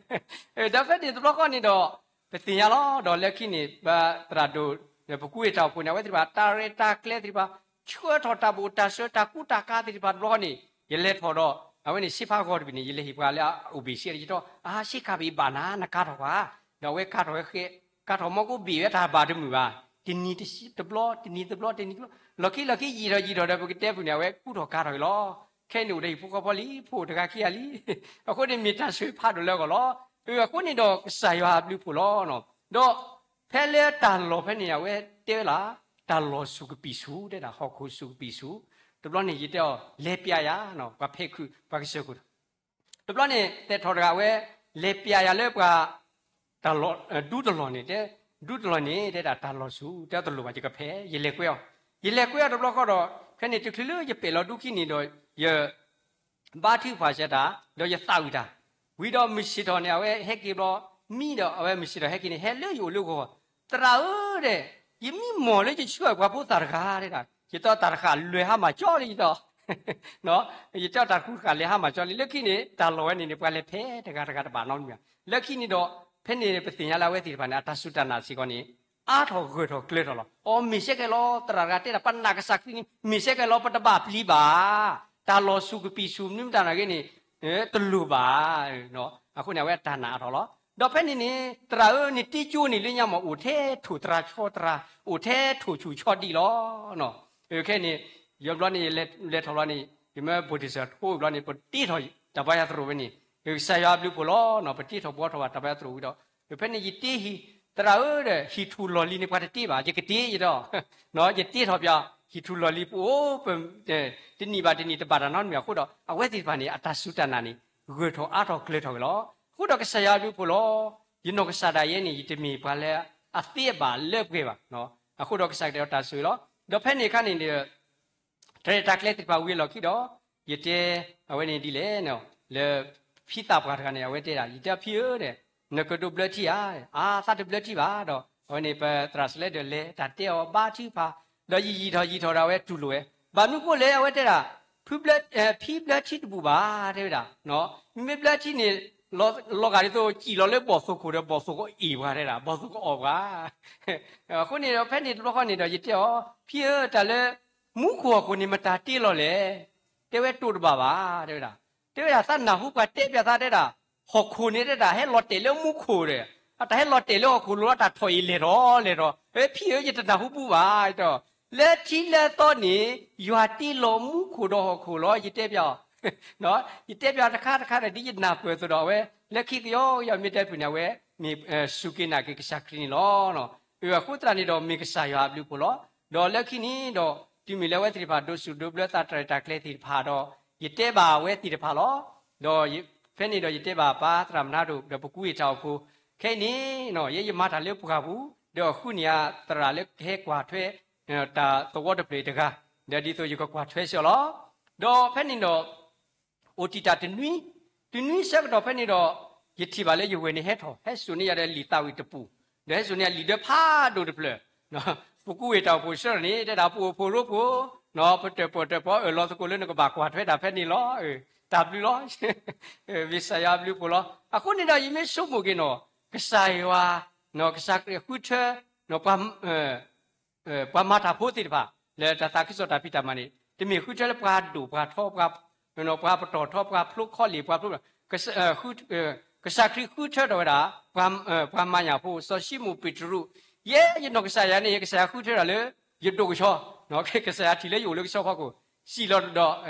ဒီးဖဲန့ၣ်တဘျီဃီန့ၣ်ဒီး ပသ့ၣ်ညါလီၤ. ဒီးလၢခံန့ၣ် ပသရၣ်ဒိၣ် ပကူးဝ့ၢ်တၢ်အိၣ်ဖှိၣ်န့ၣ် အဝဲသ့ၣ်တဖၣ် တၢ်ရဲၣ်တၢ်ကျဲၤသ့ၣ်တဖၣ် ဆှၢထီၣ်တၢ်ဘိၣ်တၢ်စၢၤ တၢ်ကူတၢ်ကၤသ့ၣ်တဖၣ်တဘျီဃီန့ၣ် ယလဲၤထီၣ်ဒီး အဝဲန့ၣ် စ့ဖးဂီၤတဘ့ၣ်န့ၣ် ယလဲၤဟ့ၣ်ပှၤလၢအအိၣ်ဘ့ၣ်ဆ့ဒီး ယတဲအီၤ အါ စ့ကၤဘ့ၣ်ဘၣ်နၤ နကၤထီၣ်ပှၤ, ဒီးအဝဲကၤထီၣ်ဝဲဃဲ ကၤထီၣ်မီၢ်ကိးဘ့ၣ်ဝဲတၢ်ဘၣ်တမုာ်ဘၣ်, တနံၤတဘျီ တနံၤတဘျီ တနံၤတဘျီ လီၢ်ခံလီၢ်ခံယံာ်ထီၣ်ယံာ်ထီၣ်ဒီး ပကတဲပူၤန့ၣ် အဝဲကူထီၣ်ကၤထီၣ်က့ၤလီၤ. ခဲအံၤန့ၣ်အိၣ်ဒီးဟံၣ်ဖိဃီဖိလံ ဖိတဂၤခံဂၤလံ အဃိန့ၣ်မ့ၢ်တၢ်ဆိၣ်ဂ့ၤဖးဒိၣ်လၢအဂီၢ်လီၤ. အဃိန့ၣ်ဒီးကစၢ်ယွၤအဘျုးအဖှိၣ်လီၤ. ဒီးဖဲလၢတၢ်လီၢ်ဖဲန့ၣ် အဝဲတဲဝဲလၢ တၢ်လီၢ်စူၢ်ကပံာ်ဆူၣ် တဲဒၣ် ဟီၣ်ခိၣ်စူၢ်ကပံာ်ဆူၣ်, တဘျီန့ၣ် ယတဲအီၤ လဲၤပျးယၤ ပှၤဖဲခုး ပှၤကစၢၢ်ခိၣ် တဘျီန့ၣ် တဲထီၣ်တဂၤဝဲ လဲၤပျးယၤလၢပှၤ တၢ်လီၢ် ဒူတလီၢ်န့ၣ် တဲ ဒူတလီၢ်န့ၣ် တဲဒၣ်တၢ်လီၢ်ဆူၣ် တဲတလိၣ်ဘၣ် ယကဖဲ ယလဲၤကွဲအီၤ, ယလဲၤကွဲအီၤတဘျီဃီဒီး ဖဲန့ၣ်တချုးလၢယပဲာ်လီၤဒူခံန့ၣ်ဒီး ယ ဘါထုကဖၣ်စၢၤတၢ် ဒီးယသးဝံၣ်တၢ်, ဝံၤဒီးမုၢ်ဆ့ၣ်ထီၣ်န့ၣ် အဝဲဟဲက့ၤဘျီ မံဒီးအဝဲမုၢ်ဆ့ၣ်ထီၣ်ဟဲက့ၤန့ၣ် ဟဲလၢယအိၣ်လၢဂီၤ, သရၣ်ဧၢဒဲး, ယမံမီၢ်လၢယဆှၢပှၤဖိသၣ်တဂၤတဲဒၣ်, ယတဲတၢ်တဃာ်လဲၤဟါမၢ်ကၠီလံယတဲ, ယတဲတၢ်တဃာ်လဲၤဟါမၢ်ကၠီလံ လၢခံန့ၣ် တၢ်လီၢ်ဝဲန့ၣ်န့ၣ် ပှၤလဲၤဖဲတဂၤတဂၤတဘၣ်နီတမံၤဘၣ်, လၢခံန့ၣ်ဒီး ဖဲန့ၣ်ပသ့ၣ်ညါလၢအဝဲသ့ၣ်တဖၣ်န့ၣ် အတၢ်စူၢ်တၢ်နာ်စ့ၢ်ကီးန့ၣ် အါထီၣ်ဂၢၢ်ထီၣ်ကျၢၤထီၣ်လီၤ. အိ မ့ၢ်စ့ၢ်ကီးလီၤ သရၣ်တဂၤတဲဒၣ် ပနာ်ကစၢ်ခရံာ်န့ၣ် မ့ၢ်စ့ၢ်ကီးလီၤ ပတဘၣ်ပျံၤဘၣ်, တၢ်လီၢ်စူၢ်ကပံာ်ဆူၣ်မနုၤမတၤနာ်က့န့ၣ် တလိၣ်ဘၣ်, အဃိန့ၣ် အဝဲအတၢ်နာ်အါထီၣ်လီၤ. ဒီးဖဲန့ၣ်န့ၣ် သရၣ်ဧၢ နတ့ကၠိန့ၣ်လၢညါမး အိၣ်ထဲထိၣ်သရၣ်ဆီသရၣ် အိၣ်ထဲထိၣ်ဆူၣ်ဆီဒံးလီၤ. ခဲအံၤန့ၣ် ယဘျီန့ၣ် လဲၤထီၣ်ဘျီန့ၣ် ယမ့ၢ်ဘိၣ်တ့ၢ်စၢၤထိဘျီန့ၣ် ပတ့ထီၣ်တၢ်ဘါယွၤသရိာ်ဝဲန့ၣ် ကစၢ်ယွၤအဘျုးအဖှိၣ်လီၤ. ပတ့ထီၣ်ဘှီထီၣ်ဘၣ်တၢ်ဘါယွၤသရိာ်ဝံၤဒီး ဖဲန့ၣ်ယတ့ဟံၣ် သရၣ်ဧၢဒီး ဟံၣ်ထူၣ်လီၢ်လံၤန့ၣ် ပှၤတတ့ဘၣ် ယကတ့ယဒီး ယတ့ထီၣ်ပၠး ဟံၣ်ထူၣ်လီၢ်လံၤပအိၣ် တနံၣ်ဘၣ်တနံၣ်တဘၣ်တၢ်နီတမံၤအဃိဒီး အဝဲသ့ၣ်တဖၣ်န့ၣ် အတၢ်စူၢ်တၢ်နာ်န့ၣ် ဂၢၢ်ထီၣ်အါထီၣ်ကျၢၤထီၣ်က့ၤလီၤ. အဃိဒီးကစၢ်ယွၤအဘျုးအဖှိၣ်လီၤ. ယနီၢ်ကစၢ်ဒၣ်ယဲန့ၣ် ယတမ့ၢ်ပှၤလၢအသ့အဘၣ်လၢပှဲၤဘၣ်. အဃိဒီးကစၢ်ကတဲအီၤတၢ်ဆိၣ်ဂ့ၤလီၤ. ဒီးဖဲန့ၣ်အခါန့ၣ်ဒီး တၢ်ရဲၣ်တၢ်ကျဲၤသ့ၣ်တဖၣ်ဝံၤအလီၢ်ခံဒီး ယတဲ အဝဲန့ၣ်ဒ်လဲၣ် လၢ ဖံသးပှၢ်တဂၤန့ၣ် အဝဲတဲဒၣ် ယတဲဖံဧၢဒီး နကဒိးဘျၢထံဧါ, အါ သးတဘျၢထံဘၣ်ဒီး အဝဲန့ၣ် ပသရၣ်စလဲဒီးလဲၤတၢ်တဲအီၤဘါထုကဖၣ် ဒီးယယံာ်ထီၣ်ယံာ်ထီၣ်ဒီးအဝဲတူၢ်လိာ်ဝဲ ဘၣ်မနုၤဃိလဲၣ် အဝဲတဲဒၣ် ဖံဘျၢထံတဘူၣ်ဘၣ် တဲဝဲဒၣ် မ့မ့ၢ်ဘျၢထံန့ၣ် လီၤဂာ်ဒ်သိး စံၣ်လီၤလၢဘီၣ်သိခိၣ်ဒီး ဘီၣ်သိကအ့ၣ်ပှၤတဲဒၣ် ဘီၣ်သိကအီၣ်ပှၤ အဃိန့ၣ်ဒီး ဖဲန့ၣ်တဘျီဃီန့ၣ်ဒီး ယတဲအီၤ ဖံဧၢ တၢ်လၢ မူခိၣ်ဟီၣ်ခိၣ်န့ၣ် မတၤတ့လီၤလဲၣ်. တဲဝဲတိၢ်တဘၣ်ဘၣ် တဲဝဲဒၣ်. တဲဝဲဒၣ် သးနၢ်ဟူပှၤတဲပၠးသးတဲဒၣ် ဟီၣ်ခိၣ်န့ၣ်တဲဒၣ် ဟဲလီၤတဲာ်လၢမူခိၣ်ဒီး အတၢ်ဟဲလီၤတဲာ်လၢဟီၣ်ခိၣ်လိၤလီၤ တၢ်ထီၣ်အံၤလဲၤထီၣ်လဲၤထီၣ် ဖံဧၢ ယတနၢ်ဟူဘူၣ်ဘၣ် တဲ လၢထံလၢသီန့ၣ် ယွၤတ့လီၤမူခိၣ်ဒီးဟီၣ်ခိၣ်လီၤ ယတဲပၠးအီၤ ယတဲပၠးတခါတခါဒီး ဒ်ယနၢ်ပၢၢ်အသိးဒီး အဝဲလၢခံကယီကယီမ့ၢ်တဲဖုၣ်န့ၣ် အဝဲမ့ၢ်စူၢ်က့ၤနာ်က့ၤကစၢ်ခရံာ်န့ၣ်လီၤ. အဃိသတးန့ၣ်ဒီး မ့ၢ်ကစၢ်ယွၤအဘျုးအဖှိၣ်လီၤ. ဒီးလၢခံန့ၣ်ဒီး တုၤမ့ၢ်လၢအဝဲသ့ၣ်တဖၣ် ဒိးစူၣ်ဒိးဘျၢသးတၢ်ရဲၣ်တၢ်ကျဲၤသ့ၣ်တဖၣ်ဒီး ယတဲဘၣ်အဝဲသ့ၣ်တဖၣ်လီၤ. ဒီးဖဲန့ၣ်ဒီး ယတဲဘၣ်ပၢ်သရၣ်မုၣ်နါဒိၣ် ဒီးပကူဝ့ၢ်တၢ်အိၣ်ဖှိၣ် ခဲအံၤန့ၣ် ယဲယမၤတၢ်လၢပှၢ်ပူၤ ဒီးအဃုန့ၢ်ယၤသရၣ်လၢကဟဲကွၢ်ထွဲ တၢ်သဝီတဖျၢၣ်တဂၤ ဒီးဒ်သိးယကကွၢ်ထွဲစ့ၢ်ကီးလီၤ. ဒီးဖဲန့ၣ်ဒီး အိၣ်တံာ်တာ်တနွံ, တနွံဆၢကတီၢ်ဖဲန့ၣ်ဒီး ယထံၣ်ဘၣ်လၢယဝဲၢ်န့ၣ်ဟဲထီၣ် ဟဲစိာ်န့ၢ်ယၤဒီးလံာ်သးဝံၣ်တပူၤ, ဒီးဟဲစိာ်န့ၢ်ယၤလံာ်ဒၢဖးဒိၣ်တဖျၢၣ်, ပကူဝ့ၢ်တၢ်အိၣ်ဖှိၣ်ဆှၢန့ၣ် တဲဒၣ်ပအိၣ်ဖှိၣ်ရိဖှိၣ်, ပတၢၣ်ပီၣ်တၢၣ်ပီအၢၣ်လီၤသကိးလၢနကဘၣ်ကွၢ်ထွဲတၢ်ဖဲန့ၣ်လီၤ. တၢ်ဘျုးလီၤ. မ့ၢ်ကစၢ်ယွၤအဘျုးအဖှိၣ်လီၤ. အဃိန့ၣ်ဒီး ယမ့ၢ်ဆိကမိၣ်က့ၤနီၤ ကစၢ်ယွၤ ကစၢ်ခရံာ်ဃုထၢ ပှၤမၤတၢ်ဖိသ့ၣ်တဖၣ် လၢတၢ်သးခုကစီၣ်တၢ်ဖံးတၢ်မၤန့ၣ် တမ့ၢ်ဃုထၢလၢပှၤဒိၣ်ပှၤထီ ပှၤပတီၢ်ထီ ပှၤဖျိခီလ့ၣ် ပှၤဖျိ ကစၢ်ခရံာ်ဃုထၢထီၣ်ဝဲဒၣ် ပှၤမၤညၣ်ဖိ စီၤၡံမိၣ်ပ့းတရူး, ယဲယနီၢ်ကစၢ်ယၤန့ၣ် ကစၢ်ယွၤဃုထၢဒၣ်လၢ ယဒိၣ်ကဆီ, ကစၢ်ယွၤထံၣ်လၢယအိၣ်လၢကဆီဖီခိၣ်, စံၣ်လီၤဒီး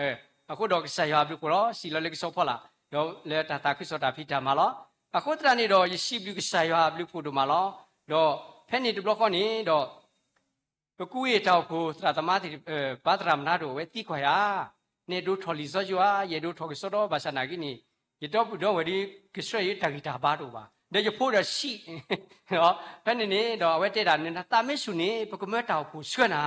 အဃိဒီးကစၢ်ယွၤအဘျုးအဖှိၣ်လီၤ. စံၣ်လီၤလၢကဆီဖီလာ် ဒီးလၢတၢ်သးခုကစီၣ်တၢ်ဖံးတၢ်မၤလီၤ. အဃိသတးန့ၣ်ဒီး ယစံးဘျုးကစၢ်ယွၤအဘျုးအဖှိၣ်ဒိၣ်မးလီၤ. ဒီးဖဲန့ၣ်တဘျီဃီန့ၣ်ဒီး ပကူဝံၢ်တၢ်အိၣ်ဖှိၣ်သရၣ်သမါသ့ၣ်တဖၣ် ပၢ်သရၣ်မုၣ်နါဒိၣ် အဝဲသံကွၢ်ယၤ, နအဲၣ်ဒိးထီၣ်လံာ်စီဆှံဧါ, ယအဲၣ်ဒိးထီၣ်ကစီဒီဘၣ်ဆၣ်နာ်က့န့ၣ် ယဒီပုၢ်ဒီဝဲၢ်ဒီး ကဆှၢယတၢ်ဂံၢ်တၢ်ဘါတအိၣ်ဘၣ်, ဒီးယဖိဒီးဆံး ဖဲန့ၣ်န့ၣ်ဒီး အဝဲတဲဒၣ် နသးမ့ၢ်ဆူၣ်န့ၣ် ပကမၢတၢ်အိၣ်ဖှိၣ်ဆှၢနၤ,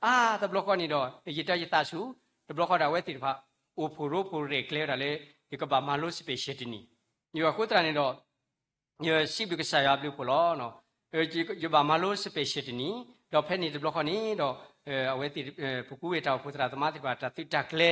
အါ တဘျီဃီန့ၣ်ဒီး ယတဲယသးဆူၣ်, တဘျီဃီဒီး အဝဲသ့ၣ်တဖၣ် အိၣ်ဖှိၣ်ရိဖှိၣ်ရဲၣ်ကျဲၤဝဲဒၣ်လၢ ယကဘၣ်မၤလိ special တနံၣ်, ယအဃိသတးန့ၣ်ဒီး ယစံးဘျုးကစၢ်ယွၤအဘျုးအဖှိၣ်လီၤ. ယဘၣ်မၤလိ special တနံၣ်, ဒီးဖဲန့ၣ်တဘျီဃီန့ၣ်ဒီး အဝဲသ့ၣ် ပကူဝံၢ်တၢ်အိၣ်ဖှိၣ်သရၣ်သမါသ့ၣ်တဖၣ် တၢ်သုးတၢ်ကျဲၤလ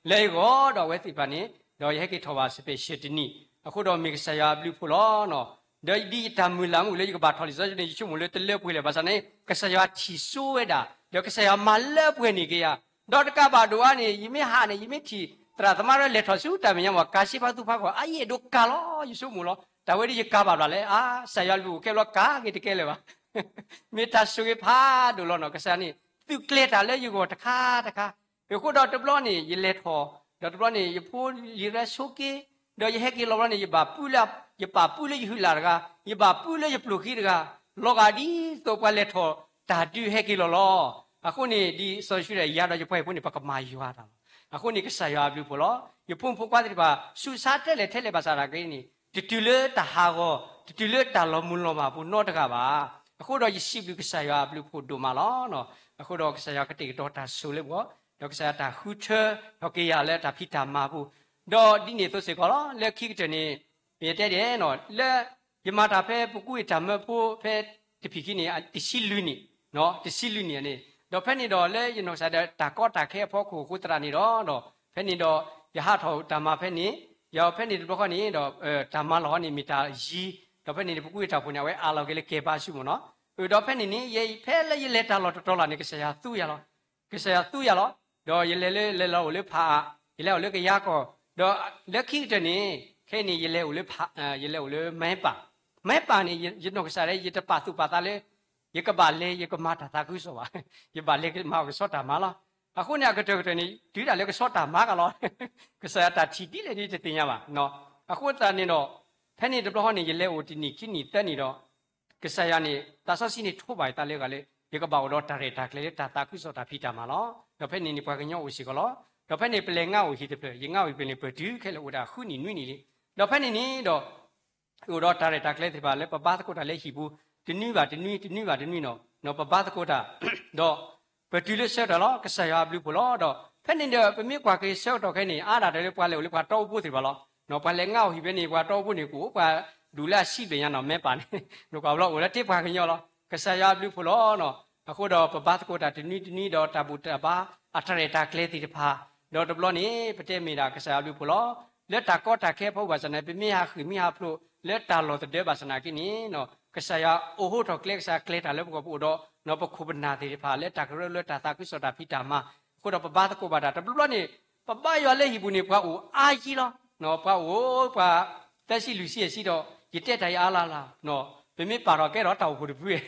ၢယဂီၢ်ဒီး အဝဲသ့ၣ်တဖၣ်န့ၣ် ဒီးယဟဲက့ၤထီၣ်ဘၣ် special တနံၣ်, အဃိဒီးမ့ၢ်ကစၢ်ယွၤအဘျုးအဖှိၣ်လီၤ. ဒီးဒ်ယတၢ်မုၢ်လၢ်မုၢ်လၢယကဘၣ်ထီၣ်လံာ်စီဆှံန့ၣ် ယဆိကမိၣ်လၢတလၢပှဲၤလၢၤဘၣ်ဆၣ်န့ၣ် ကစၢ်ယွၤထံၣ်စိဝဲဒၣ် ဒီးကစၢ်ယွၤမၤလၢပှဲၤန့ၢ်က့ၤယၤ, ဒီးတကးဘၣ်ဒိၣ်အါန့ၣ် ယမ့ၢ်ဟးန့ၣ် ယမ့ၢ်ထံၣ် သရၣ်သမါရဲလဲၤထီၣ်ဆူတၢ်မဲာ်ညါမ့ၢ် ကၤဆ့ဖါသူဖါကီၢ် အအံၤအဲၣ်ဒိးကၤလီၤ ယဆိကမိၣ်လီၤ. တၢ်ဝဲဒ်ယကၤဘၣ်ဘၣ်လဲၣ်, အါ ကစၢ်ယွၤလူၤအိၣ်ခဲဘျီကၤက့ၤတကဲလၢၤဘၣ်. မ့ၢ်တၢ်ဆိၣ်ဂ့ၤဖးဒိၣ်လီၤနီၤ, ကစၢ်န့ၣ် သုးကျဲၤတၢ်လၢယဂီၢ်တခါတခါ, အဃိဒီးတဘျီန့ၣ် ယလဲၤထီၣ် ဒီးတဘျီန့ၣ် ယဖိလံၤရဲဆိက့, ဒီးယဟဲက့ၤလီၤဘျီန့ၣ် ယဘၣ်ပုၢ်လၢ ယပာ်ပုၢ်လၢယဟုလာ်တဂၤ, ယဘၣ်ပုၢ်လၢယပျိၢ်ခံတဂၤ, လီၤဂာ်ဒ်သိးပှၤလဲၤထီၣ်တၢ်ဒုးဟဲက့ၤလီၤလီၤ. အဃိန့ၣ် ဒ်စီၤယိၤၡူဒၣ်ယၤဒီးယပှၤဟံၣ်ဖိန့ၣ် ပကမၤယွၤတၢ်လီၤ. အဃိန့ၣ်ကစၢ်ယွၤအဘျုးအဖှိၣ်လီၤ. ယဖိမုၣ်ဖိခွါသ့ၣ်တဖၣ် ဆူးဆါထဲလဲၣ်ထဲလဲၣ်ဘၣ်ဆၣ်နာ်က့န့ၣ် တတုၤလၢတၢ်ဟးဂီၤ တတုၤလၢတၢ်လီၤမုၢ်လီၤမၢ်ပူၤနီတဂၤဘၣ်. အဃိဒီးယစံးဘျုးကစၢ်ယွၤအဘျုးအဖှိၣ်ဒိၣ်မးလီၤ. အဃိဒီးကစၢ်ယွၤကတဲာ်ကတီၤတၢ်ဆိၣ်လၢပဂီၢ်, ဒီးကစၢ်ယွၤတၢ်ဃုထၢထီၣ်က့ၤယၤလၢတၢ်ဖံးတၢ်မၤအပူၤ, ဒီးဒ်န့ၣ်အသိးစ့ၢ်ကီးလီၤ. လၢခံကတၢၢ်န့ၣ် ယတဲဒ်နီၤ လၢ ယမၤတၢ်ဖဲပကူဝံၢ်တၢ်မၢဖိဖဲတဖံးခံန့ၣ် တဆံလွံၢ်နံၣ်, တဆံလွံၢ်နံၣ်န့ၣ်, ဒီးဖဲန့ၣ်ဒီးလၢယနီၢ်ကစၢ်ဒီးတၢ်ကီတၢ်ခဲအဖီခိၣ်အဃိသတးန့ၣ်ဒီး, ဒီးဖဲန့ၣ်ဒီး ယဟးထီၣ်တၢ်မၤဖဲန့ၣ်, ယဖဲန့ၣ်တဘျီဃီန့ၣ်ဒီး တၢ်မၤလီၢ်န့ၣ်မ့ၢ်တၢ်ယံၤ, ဒီးဖဲန့ၣ်န့ၣ် ပကူဝံၢ်တၢ်အိၣ်ဖှိၣ်န့ၣ် အဝဲအးလီၤက့ၤလၢကဲဘါဆူမ့ၢ်နီၤ, ဒီးဖဲန့ၣ်န့ၣ် ယဖဲလၢယလဲၤတၢ်လီၢ်တတီၤလီၤန့ၣ် ကစၢ်ယွၤသူယၤလီၤ. ကစၢ်ယွၤသူယၤလီၤ. ဒီးယလဲၤလၢ လဲၤလီၤအိၣ်လၢဖးအး, ယလဲၤအိၣ်လၢကယၤကီၢ်, ဒီးလၢခံကတၢၢ်န့ၣ် ခဲအံၤန့ၣ် ယလဲၤအိၣ်လၢ ယလဲၤအိၣ်လၢမဲပၢ်, မဲပၢ်န့ၣ် ယနီၢ်ကစၢ်ဒီး ယတပာ်သူၣ်ပာ်သးလၢ ယကဘၣ်လဲၤ ယကမၤတၢ်သးခုကစီၣ်ဘၣ်, ယဘၣ်လဲၤမၤအီၣ်ကဆီတၢ်မၤလီၤ. အဃိန့ၣ် အကတၢၢ်ကတၢၢ်န့ၣ် တုၤဒၣ်လၢကဆီတၢ်မၤကလီၤ. ကစၢ်ယွၤတၢ်ထံၣ်ဒ်လဲၣ်န့ၣ်တသ့ၣ်ညါဘၣ်. အဃိသတးန့ၣ်ဒီး ဖဲန့ၣ်တဘျီဃီန့ၣ် ယလဲၤအိၣ်တနံၣ်ခံနံၣ်သၢနံၣ်ဒီး ကစၢ်ယွၤန့ၣ် သးစီဆှံန့ၣ်ထိးဘၣ်ယသးလၢဂၤလၢ ယကဘၣ်အိၣ်ဒီးတၢ်ရဲၣ်တၢ်ကျဲၤလၢတၢ်သးခုကစီၣ်တၢ်ဖံးတၢ်မၤလီၤ. ဒီးဖဲန့ၣ်န့ၣ် ပှၤကညီအိၣ်စ့ၢ်ကီးလီၤ. ဒီးဖဲန့ၣ် ပလဲၤငါအိၣ်ဟံၣ်တဖျၢၣ်, ယငါအိၣ်ဟံၣ်တဖျၢၣ်န့ၣ် ပတုၤခဲလၢာ်အိၣ်ဒၣ်ဃုနံၣ်နွံနံၣ်လံ. ဒီးဖဲန့ၣ်န့ၣ်ဒီး အိၣ်ဒီးတၢ်ရဲၣ်တၢ်ကျဲၤသ့ၣ်တဖၣ်လၢပဘါသကိးတၢ်လၢဟံၣ်ပူၤ တနွံဘၣ်တနွံ တနွံဘၣ်တနွံနီၤ, ပဘါသကိးတၢ်, ဒီးပတုၤလၢဆၢကတီၢ်လီၤ. ကစၢ်ယွၤအဘျုးအဖှိၣ်လီၤ. ဒီးဖဲန့ၣ်ဒီး ပမ့ၢ်ကွၢ်က့ၤဆၢကတီၢ်ခဲအံၤန့ၣ် အါဒၣ်တၢ်လၢပှၤလဲၤအိၣ်လၢပှၤတီအူဖိသ့ၣ်တဖၣ်လီၤ. ပှၤလဲၤငါအိၣ်ဟံၣ်ဖဲန့ၣ် ပှၤတီအူဖိန့ၣ် ကအိၣ်ပှၤဒူၣ်လၢအဆံဘျဲၣ်ညါနီၤ, မဲပၢ်န့ၣ် နကွၢ်ဘျီအိၣ်လၢတ့ပှၤကညီလီၤ. ကစၢ်ယွၤအဘျုးအဖှိၣ်လီၤ. အဃိဒီးပဘါသကိးတၢ်တနွံတနွံဒီးတၢ်ဘူၣ်တၢ်ဘါ အတၢ်ရဲၣ်တၢ်ကျဲၤသ့ၣ်တဖၣ်, ဒီးတဘျီန့ၣ် ပတဲမ့ၢ်ဒၣ်ကစၢ်ယွၤအဘျုးအဖှိၣ်လီၤ. လၢတၢ်ကီတၢ်ခဲအဖီခိၣ်ဘၣ်ဆၣ်န့ၣ် ပမ့ၢ်ဟးဃုာ်မ့ၢ်ဟးဖျိးလၢတၢ်လီၢ်တဒၢဘၣ်ဆၣ်နာ်က့န့ၣ် ကစၢ်ယွၤအိးထီၣ်ကျဲ ကစၢ်ယွၤကျဲၤတၢ်လၢပဂီၢ် ပအိၣ်ဒီး ပခိၣ်ပနၢ်သ့ၣ်တဖၣ် လၢတၢ်ကရၢလၢတၢ်သးခုကစီၣ်တၢ်ဖံးတၢ်မၤ, အဃိဒီးပဘါသကိးဘၣ်တၢ် တဘျီဘျီန့ၣ် ပဘါယွၤလၢဟံၣ်ပူၤန့ၣ် ပှၤအိၣ်အါယံၤလီၤ. ပှၤအိၣ်ပှၤသၢဆံလွံၢ်ဆံအဆံဒီး ယတဲတၢ်အံၤအါလၢ်လၢ်, ပမ့ၢ်ပာ်ထီၣ်ကဲထီၣ်တၢ်အိၣ်ဖှိၣ်တဖု,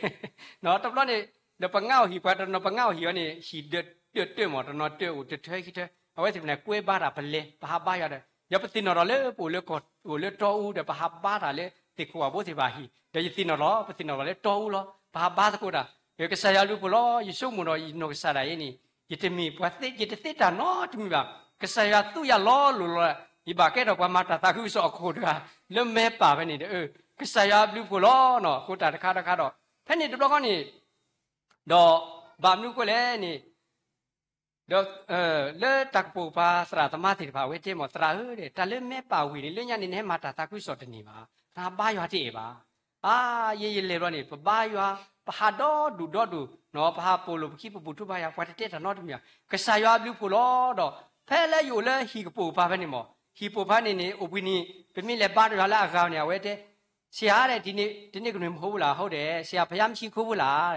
တဘျီန့ၣ် ဒီးပငါအိၣ်ဟံၣ်ပှၤတနီၤ ပငါအိၣ်ဟံၣ်အီၤန့ၣ် ဟံၣ်ဒၢးတၢၢ်မး တနီၤတၢၢ်အိၣ်တထၢခံထၢ, အဝဲသ့ၣ်တဖၣ်န့ၣ် ကွဲဘါတၢ်ပလဲၤ ပဟးဘါယွၤဒီး ဒီးပသ့ၣ်နီၣ်ထီၣ်လၢပအိၣ်လၢကီၢ် အိၣ်လၢတီအူဒီး ပဟးဘါတၢ်လၢသ့ၣ်ခိၣ်ဝၣ်ဘိသ့ၣ်တဖၣ်အဟံၣ်, ဒီးယသ့ၣ်နီၣ်ထီၣ် ပသ့ၣ်နီၣ်ထီၣ်လၢတီအူလီၤ. ပဟးဘါသကိးတၢ် ကစၢ်ယွၤအဘျုးအဖှိၣ်လီၤ. ယဆိကမိၣ်ဒီး ယနီၢ်ကစၢ်ဒၣ်အံၤန့ၣ် ယတမ့ၢ်ပှၤသ့ ယတသ့တၢ်နီတမံၤဘၣ်. ကစၢ်ယွၤသူယၤလီၤလိၤလီၤ. ယဘၣ်ကဲထီၣ်ပှၤမၤတၢ်သးခုကစီၣ်အခိၣ်တဂၤ လၢမဲပၢ်ဖဲန့ၣ်ဒီး ကစၢ်ယွၤအဘျုးအဖှိၣ်လီၤ. အဃိတၢ်တခါတခါဒီး ဖဲန့ၣ်တဘျီဃီန့ၣ် ဒီးဘၣ်မနုၤအဃိလဲၣ်န့ၣ် ဒီး လၢတၢ်ကပိာ်ပှၤသရၣ်သမါသ့ၣ်တဖၣ် အဝဲတဲမ့ၢ် သရၣ်ဧၢ, တၢ်လၢမဲပၢ်ဝ့ၢ်န့ၣ် လၢညါန့ၣ် နဟဲမၤတၢ်သးခုကစီၣ်တန့ၢ်ဘၣ်, နဘါယွၤတအဲၣ်ဘၣ်. အါ ယဲယလဲၤဘျီန့ၣ် ပဘါယွၤ, ပဟးဒီဒူၣ်ဒီဒူၣ်, ပဟးပိာ်လိာ်ပခံ ပဘူၣ်ထီၣ်ဘါယွၤ ပှၤတတဲတၢ်နီတမံၤဘၣ်. ကစၢ်ယွၤအဘျုးအဖှိၣ်လီၤ. ဒီး ဖဲလၢယအိၣ်လၢဟံၣ်ကပိာ်ပၤဖဲန့ၣ်မ့ၢ် ဟံၣ်ပိာ်ပၤန့ၣ်န့ၣ် အိၣ်ဘှံးနံၤ ပမ့ၢ်လဲၤဘါယွၤလၢအဂၤန့ၣ် အဝဲတဲ ဆရာ တနံၤကနွံမဟုတ်ဘူးလား, ဟုတ်တယ်, ဆရာဘုရားမရှိခိုးဘူးလား,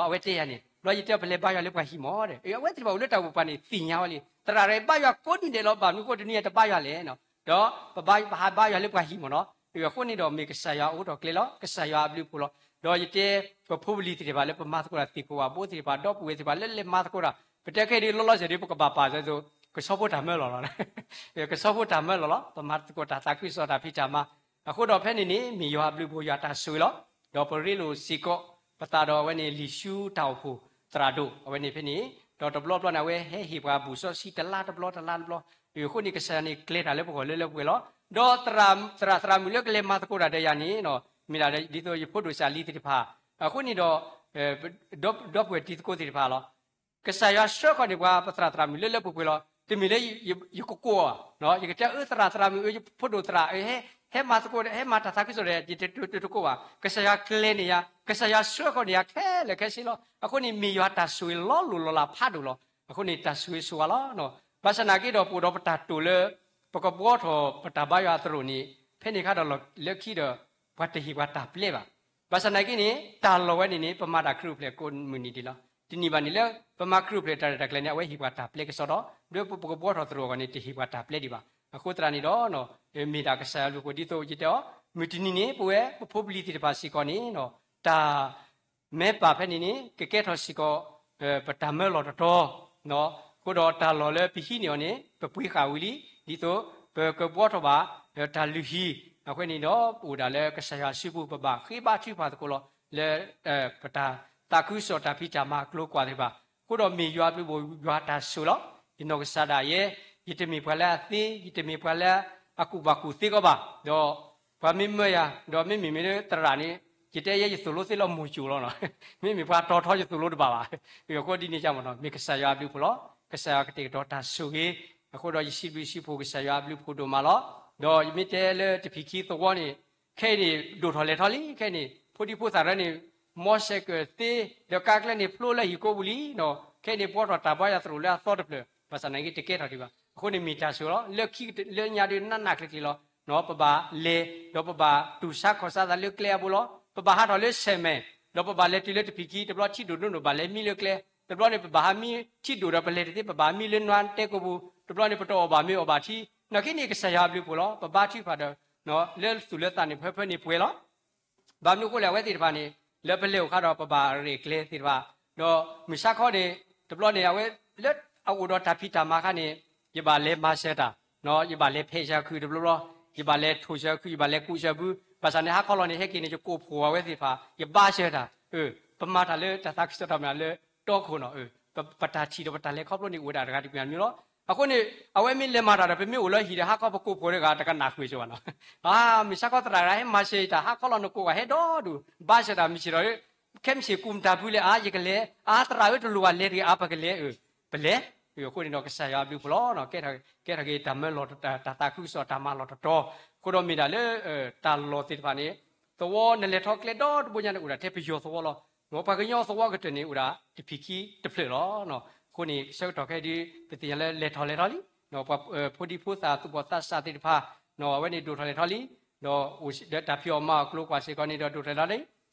အဝဲတဲယၤန့ၣ် ဘျီယတဲပလဲၤဘါယွၤလၢပှၤဟံၣ်မ့ၢ်ဒီး အဝဲသ့ၣ်တဖၣ်အိၣ်လၢတၢ်အိၣ်ဖှိၣ်ပၤန့ၣ် သ့ၣ်ညါဝဲလံ, သရၣ်ရဲၣ်ဘါယွၤကိးနံၤဒဲးလီၤ, ဘၣ်မနုၤဃိတနံၤအံၤတဘါယွၤလဲၣ်, ဒီးပဘါပဟးဘါယွၤလၢပှၤဟံၣ်မ့ၢ်နီၤ. အဃိန့ၣ်ဒီး မ့ၢ်ကစၢ်ယွၤအိးထီၣ်ကျဲလီၤ, ကစၢ်ယွၤအဘျုးအဖှိၣ်လီၤ. ဒီးယတဲ ပဖိပလံၤသ့ၣ်တဖၣ်လၢပမၤသကိးတၢ်သ့ၣ်ခိၣ်ဝၣ်ဘိသ့ၣ်တဖၣ် ဒီပုၢ်ဝဲၢ်သ့ၣ်တဖၣ်လၢလဲၤမၤသကိးတၢ် ပတဲခဲအံၤဒ်လီၤလီၤဆဲးဒ် ပကဘၣ်ပာ်စၢၤသိး ကဆီဖိတၢ်မၢလီၤလီၤ, ကဆီဖိတၢ်မၢလီၤလီၤ, ပမၤသကိးတၢ်သးခုကစီၣ်တၢ်ဖံးတၢ်မၤ. အဃိဒီးဖဲန့ၣ်န့ၣ် မ့ၢ်ယွၤအဘျုးအဖှိၣ် ယွၤတၢ်ဆိၣ်ဂ့ၤလီၤ. ဒီးပရ့လိာ်စ့ၢ်ကီး ပသးဒီးအဝဲန့ၣ် လံာ်ရှူတၢ်အိၣ်ဖှိၣ် သရၣ်ဒိၣ် အဝဲန့ၣ်ဖဲန့ၣ်, ဒီးတဘျီဘျီန့ၣ် အဝဲဟဲဟ့ၣ်ပှၤဘူၣ်စီဆှံတလါတဘျီတလါတဘျီ, အဃိန့ၣ် ကစၢ်ယွၤန့ၣ်ကျဲၤတၢ်လၢပဂီၢ်လၢလၢပှဲၤပှဲၤလီၤ. ဒီးသရၣ်သရၣ်မုၣ်လၢကလဲၤမၤသကိးတၢ်ဒီးယၤန့ၣ်, မ့ၢ်ဒၣ်ဒ်သိးယဖိဒိၣ်စၢ်လံၤသ့ၣ်တဖၣ်, အဃိန့ၣ်ဒီး ဒီပုၢ်ဝဲၢ်တံၤသကိးသ့ၣ်တဖၣ်လီၤ. ကစၢ်ယွၤဆှၢဃီန့ၣ် ပှၤပသရၣ်သရၣ်မုၣ်လၢလၢပှဲၤပှဲၤလီၤ. တမ့ၢ်လၢ ယကကိးအီၤ, ယကတဲအၢ သရၣ်သရၣ်မုၣ်ဧၢ, ယဖိဒိၣ်သရၣ်ဧၢ, ဟဲမၤသကိး ဟဲမၤတၢ်သးခုကစီၣ်ဒီး ယတကိးဘၣ်. ကစၢ်ယွၤကျဲၤန့ၢ်ယၤ, ကစၢ်ယွၤဆှၢဃီန့ၢ်ယၤခဲလၢာ်ခဲဆ့လီၤ. အဃိန့ၣ် မ့ၢ်ယွၤတၢ်ဆိၣ်ဂ့ၤလီၤလိၤလီၤလးဖးဒိၣ်လီၤ. အဃိန့ၣ် တၢ်ဆိၣ်ဂ့ၤဆိၣ်ဝါလီၤ. ဘၣ်ဆၣ်နာ်က့ဒီး ပအိၣ်ဒီးပတၢ်တိာ်လၢ ပကဘှီထီၣ်ပတၢ်ဘါယွၤသရိာ်န့ၣ် ဖဲန့ၣ်အခါဒီးလီၢ်လၢခံဒီး ပှၤတဟ့ၣ်ပှၤတၢ်ပျဲဘၣ်. ဘၣ်ဆၣ်နာ်က့န့ၣ် တၢ်လီၢ်ဝဲန့ၣ်န့ၣ် ပမၤတၢ်ခရံာ်အိၣ်ဖျဲၣ်ကိးမုၢ်နံၤဒံးလီၤ. တနံၤဘၣ်န့ၣ်လၢ ပမၤခရံာ်အိၣ်ဖျဲၣ်တၢ်ရဲၣ်တၢ်ကျဲၤန့ၣ် အဝဲဟ့ၣ်ပှၤတၢ်ပျဲကစီဒီး ဒီးပကဘှီထီၣ်သရိာ်အဂီၢ်န့ၣ် တဟ့ၣ်ပှၤတၢ်ပျဲဒံးဘၣ်. အဃိသတးန့ၣ်ဒီး မ့ၢ်ဒၣ်ကစၢ်ယွၤဘျုးဖှိၣ်ဒ်သိးယတဲအီၤ, မုၢ်တနံၤန့ၣ် ပဝဲပဖိပလံၤသ့ၣ်တဖၣ်စ့ၢ်ကီးန့ၣ် တၢ် မဲပာ်ဖဲန့ၣ်န့ၣ် ကကဲထီၣ်စ့ၢ်ကီး ပတၢ်မၢလီၢ်တတီၤ, အဃိဒီးတၢ်လီၢ်လၢပဟံးန့ၢ်အီၤန့ၣ် ပပှ့ၤဃာ်ဝံၤလံ, ဒ်သိးပကဘှီထီၣ်ဘၣ် တၢ်လုၢ်ဟံၣ်, အဃိန့ၣ်ဒီး ပအိၣ်ဒၣ်လၢကစၢ်ယွၤစုပူၤ ပဘၣ်ဃ့ဘါထုကဖၣ်သကိးလီၤ. လၢ ပတၢ်သးခုကစီၣ်တၢ်ဖံးတၢ်မၤအကျိၤအကွာ်သ့ၣ်တဖၣ်, အဃိဒီးမ့ၢ်ယွၤဘျုးဘၣ်ယွၤတၢ်ဆိၣ်ဂ့ၤလီၤ. ယနီၢ်ကစၢ်ဒၣ်ယဲ ယတမ့ၢ်ပှၤလၢအသ့, ယတမ့ၢ်ပှၤလၢအကူၣ်ဘၣ်ကူၣ်သ့ကီးဘၣ်, ဒီး ပှၤမ့ၢ်မၢယၤ, ဒီးမ့မ့ၢ်မ့ၢ်လၢသရၣ်န့ၣ် ယတဲယဲယသိၣ်လိသ့လီၤမိၢ်ကၠိလီၤနီၤ, မ့မ့ၢ်ပှၤတီၤထီယသိၣ်လိတဘၣ်ဘၣ်. အဃိဒ်န့ၣ်မ့ၢ်ကစၢ်ယွၤအဘျုးအဖှိၣ်လီၤ. ကစၢ်ယွၤကတဲာ်ကတီၤတၢ်ဆိၣ်ဂ့ၤ, အဃိဒီးယစံးဘျုးစံးဖှိၣ်ကစၢ်ယွၤအဘျုးအဖှိၣ်ဒိၣ်မးလီၤ. ဒီးယမ့ၢ်တဲလၢတဖံးခံသဝီန့ၣ် ခဲအံၤန့ၣ် ဒိၣ်ထီၣ်လဲၤထီၣ်လံ, ခဲအံၤန့ၣ် ဖိဒံဖိသၣ်ရၢန့ၣ် မီစဲးကၢးသ့, ဒီးကါကျဲန့ၣ်ဖျိလၢဟံၣ်ကိးပူၤလံနီၤ, ခဲအံၤန့ၣ် ဘှီထီၣ်တၢ်ဘါယွၤသရိာ်လၢအသီတဖျၢၣ်, ဘၣ်ဆၣ်နာ်က့တကဲထီၣ်ဒံးဘၣ်. အဃိန့ၣ်မ့ၢ်တၢ်ဆိၣ်ဂ့ၤလီၤ. လၢခံလၢညါဒုးနးနးကျံၤကျံၤလီၤ.ပဘၣ်လဲၤ, ဒီးပဘၣ်တူၢ်ဆါခီၣ်ဆါသးလၢကျဲအပူၤလီၤ. ပဘၣ်ဟးထီၣ်လၢဆဲးမဲာ်, ဒီးပဘၣ်လဲၤတုၤလၢတဖံးခံ တဘျီထံဒိၣ်ဒိၣ်ဒိၣ်ဘၣ်လဲၤမံလၢကျဲ, တဘျီန့ၣ်ပဘၣ်ဟးမံထံဒိၣ်ဒီးပလဲၤတသ့ ပဘၣ်မံလၢနွါတဲကိးပူၤ, တဘျီန့ၣ်ပတအီၣ်ဘၣ်မ့ၤအီၣ်ဘၣ်ထံ, နာ်က့န့ၣ်ကစၢ်ယွၤအဘျုးအဖှိၣ်လီၤ. ပဘါထုကဖၣ်ဒီး လၢသူၣ်လၢသးန့ၣ်ဖဲဖဲန့ၣ်ပှဲၤလီၤ. ဘၣ်မနုၤအဃိလဲၣ် အဝဲသ့ၣ်တဖၣ်န့ၣ် လၢပလဲၤအိၣ်အခါဒီးပဘၣ်ရဲၣ်ကျဲၤသ့ၣ်တဖၣ်, ဒီးမုၢ်ဆါခီန့ၣ် တဘျီန့ၣ် အဝဲလၢအအိၣ်ဒီးတၢ်ဖံးတၢ်မၤအခါန့ၣ် ယဘၣ်လဲၤမၤစၢၤတၢ်, ယဘၣ်လဲၤဖဲးစၢၤခုတဘျီဘျီ, ယဘၣ်လဲၤထိၣ်စၢၤခု, ယဘၣ်လဲၤကူးစၢၤဘု, ဘၣ်ဆၣ်န့ၣ်ဟါခီလီၤန့ၣ် ဟဲက့ၤန့ၣ် ယကိးဖှိၣ်အဝဲသ့ၣ်တဖၣ် ယဘါစၢၤတၢ်, ပမၤတၢ်လၢတၢ်သးခုကစီၣ်တၢ်မၤလၢတီခိၣ်နီၤ, ပတၢ်ထံၣ်ဒီးပတၢ်လဲၤခီဖျိန့ၣ် အိၣ်ဝဲဒၣ်တဂၤတမံၤမံၤလီၤ. အဃိန့ၣ် အဝဲမ့ၢ်လဲၤမၤတၢ်ဒီး ပမ့ၢ်အိၣ်လၢဟံၣ်ဒီး ဟါခီပကိးဖှိၣ်တဂၤ တကနၣ်ဃုာ်စၢၤဘၣ်နီၤ. မုၢ်ဆါခီသရၣ်တဂၤ ဟဲမၤစၢၤယတၢ် ဟါခီလီၤနကိးဂၤဟဲဒီဒူၣ် ဘါစၢၤတၢ် မုၢ်ဆ့ၣ်ဒီး ခဲမုၢ်ဆ့ၣ်ကူၣ်မတၤဖုလဲၣ် အါ ယကလဲၤ အါ သရၣ်ဧၢ တလိၣ်ဘၣ်လဲၤတဂ့ၤ အါ ပကလဲၤ ပလဲၤ, အဃိန့ၣ်ဒီးကစၢ်ယွၤအဘျုးအဖှိၣ်လီၤ. ကဲထီၣ်က့ၤတၢ်မၢလီၤ တၢ်သးခုကစီၣ်တၢ်မၤလီၢ်တတီၤ, အဃိဒီးမ့ၢ်ဒၣ်လၢ တၢ်လီၢ်သ့ၣ်တဖၣ်န့ၣ် သဝီနလဲၤထီၣ်ကျဲဒီတဘိညါန့ၣ် အိၣ်ဒၣ်ထဲပယီၤသဝီလီၤ. မ်ပှၤကညီသဝီကတၢၢ်န့ၣ် အိၣ်ဒၣ်တဖံးခံတဖျၢၣ်လီၤ. အဃိန့ၣ် ဆၢကတီၢ်ခဲအံၤဒုး ပသ့ၣ်ညါလၢလဲၤထီၣ်လဲၤထီၣ်လံ, ပှၤဖိဒံဖိသၣ်သူၣ်ဘီၣ်သးစၢ်သ့ၣ်တဖၣ် အဝဲန့ၣ်ဒိၣ်ထီၣ်လဲၤထီၣ်လံ, ဒီးတၢ်ဖံးအီၣ်မၤအီၣ်ကျိၤကွာ်စ့ၢ်ကီးန့ၣ်ဒီးဒိၣ်ထီၣ်လဲၤထီၣ်လံ,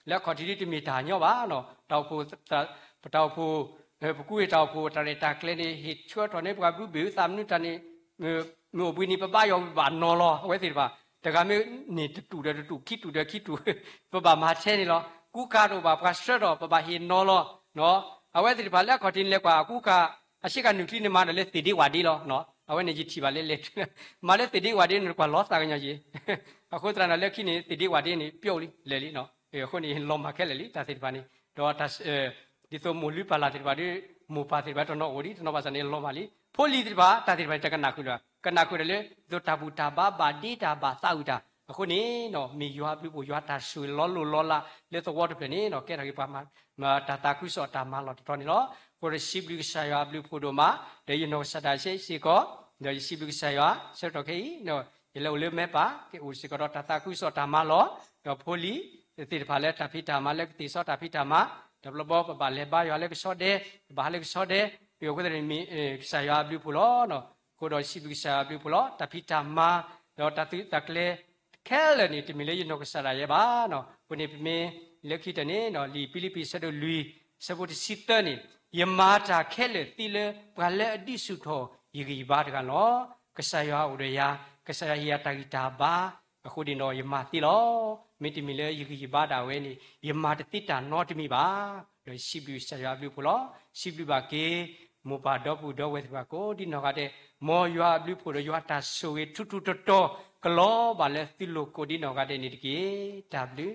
လၢအခီၣ်ထံးဒုးတမ့ၢ်တၢ်ညီဘၣ်နီၤ, တၢ်အိၣ်ဖှိၣ် ပတၢ်အိၣ်ဖှိၣ် ပကူဝဲတၢ်အိၣ်ဖှိၣ်တၢ်ရဲၣ်တၢ်ကျဲၤန့ၣ် ဟ့ၣ်ဆၢထီၣ်န့ၢ်ပှၤဘျုးဘ့ၣ်သးမနုၤတၢ်န့ၣ် မ့ၢ်အိၣ်ဘှံးန့ၣ် ပဘါယွၤဝံၤဘၣ်နီၤလီၤ. အဝဲသ့ၣ်တဖၣ် တဂၤမ့ၢ်န့ၢ်တတူၢ်ဒီးတတူၢ် ခံတူၢ်ဒီးခံတူၢ် ပဘၣ်မၤထဲန့ၣ်လီၤ. ကူကၤတအိၣ်ဘၣ် ပှၤဆှၢထီၣ် ပဘၣ်ဟ့ၣ်နီၤလီၤ. အဝဲသ့ၣ်တဖၣ်လၢအခီၣ်ထံးန့ၣ်လဲၤကွၢ်အကူကၤ အဆ့ကၤနုာ်ချံန့ၣ်မၤဒီးလၢသ့ၣ်ဒ့ဝၣ်ဒ့လီၤ. အဝဲန့ၣ်ယထံၣ်ဘၣ်လၢလဲၤ မၤလၢသ့ၣ်ဒ့ဝၣ်ဒ့န့ၣ် ကွၢ်လီၤသးကညီၤယ့ၣ် အဃိသတးဒီးလၢခံန့ၣ် သ့ၣ်ဒ့ဝၣ်ဒ့န့ၣ် ပျီလံ လဲၤလံ. အဃိန့ၣ် လီၤမၢ်ခဲလၢာ်လံ တၢ်သ့ၣ်တဖၣ်န့ၣ်, ဒီး ဒ်သိးမိၢ်လုၢ်ပၢ်လၢ်သ့ၣ်တဖၣ်ဒီး မိၢ်ပၢ်သ့ၣ်တဖၣ်တနီၤအိၣ်ဒံး တနီၤဘၣ်ဆၣ်န့ၣ် လီၤမၢ်လံ. ဖိလံၤသ့ၣ်တဖၣ် တၢ်သ့ၣ်တဖၣ်န့ၣ်တကနၣ်ဃုာ်လၢၤဘၣ်, ကနၣ်ဃုာ်ဒီးလၢ ဒ်သိးတၢ်ဘူၣ်တၢ်ဘါဘၣ်ဒ့တၢ်ဘၣ်သးဝံၣ်တၢ်, အဃိန့ၣ် မ့ၢ်ယွၤအဘျုးအဖှိၣ် ယွၤတၢ်ဆိၣ်ဂ့ၤလီၤလိၤလီၤလးလၢသဝီတဖျၢၣ်န့ၣ် ကဲထီၣ်က့ၤပှၤ တၢ်သးခုကစီၣ်တၢ်မၤလီၢ်တတီၤန့ၣ်လီၤ. အဃိဒီးစံးဘျုးကစၢ်ယွၤအဘျုးအဖှိၣ်ဒိၣ်မး, ဒီးယနီၢ်ကစၢ်ဒၣ်ယဲစ့ၢ်ကီး, ဒီးယစံးဘျုးကစၢ်ယွၤ ဆၢကတီၢ်ခဲအံၤ ယလဲၤအိၣ်လၢမဲပၢ် ကအိၣ်စ့ၢ်ကီးဒီးတၢ်သးခုကစီၣ်တၢ်မၤလီၢ်, ဒီးဖိလံၤသ့ၣ်တဖၣ်လၢတၢ်ဖံးတၢ်မၤလၢကသ့ၣ်ဆီတၢ်ဖံးတၢ်မၤ, တဘျီဘျီပဘၣ်လဲၤဘါယွၤလၢကဆီဒဲ, ပဘၣ်ဟးလၢကဆီဒဲ, ပယီၤဖိသ့ၣ်န့ၣ်မ့ၢ် ကစၢ်ယွၤအဘျုးအဖှိၣ်လီၤ. အဃိဒီးစံးဘျုးကစၢ်ယွၤအဘျုးအဖှိၣ်လီၤ. တၢ်ဖံးတၢ်မၤ ဒီးတၢ်သုးတၢ်ကျဲၤ ခဲလၢာ်န့ၣ် တမ့ၢ်လၢယနီၢ်ကစၢ်ဒၣ်ယဲဘၣ်. အဃိန့ၣ် ပမ့ၢ်လၢခံတၢၢ်န့ၣ် လံာ်ဖံလံးပံၤ ဆၢဒိၣ်လွံၢ် ဆၢဖိတဆံသၢန့ၣ်, ယမၤတၢ်ခဲလၢာ်သ့လၢပှၤလၢအဒုးဆူၣ်ထီၣ်ယဂံၢ်ယဘါတဂၤလီၤ. ကစၢ်ယွၤအိၣ်ဒီးယၤ, ကစၢ်ယွၤဟ့ၣ်ယၤတၢ်ဂံၢ်တၢ်ဘါ, အဃိန့ၣ်ဒီးယမၤသ့လီၤ. မ့တမ့ၢ်လၢယဂံၢ်ယဘါဒၣ်ဝဲန့ၣ် ယမၤတသ့တၢ်နီတမံၤဘၣ်. ဒီးယစံးဘျုးကစၢ်ယွၤအဘျုးအဖှိၣ်လီၤ. စံးဘျုးဘၣ်က့ၤ မိၢ်ပၢ်ဒီပုၢ်ဒီဝဲၢ်သ့ၣ်တဖၣ်ကိးဒ်နီၢ်ဂၤဒဲး, မ်ယွၤအဘျုးအဖှိၣ်ဒီးယွၤတၢ်ဆိၣ်ဂ့ၤထူထူတီတီ ကလီၤဘၣ်လၢသုလိၤကိးဒ်နီၢ်ဂၤဒဲးန့ၣ်တက့ၢ်. တၢ်ဘျုး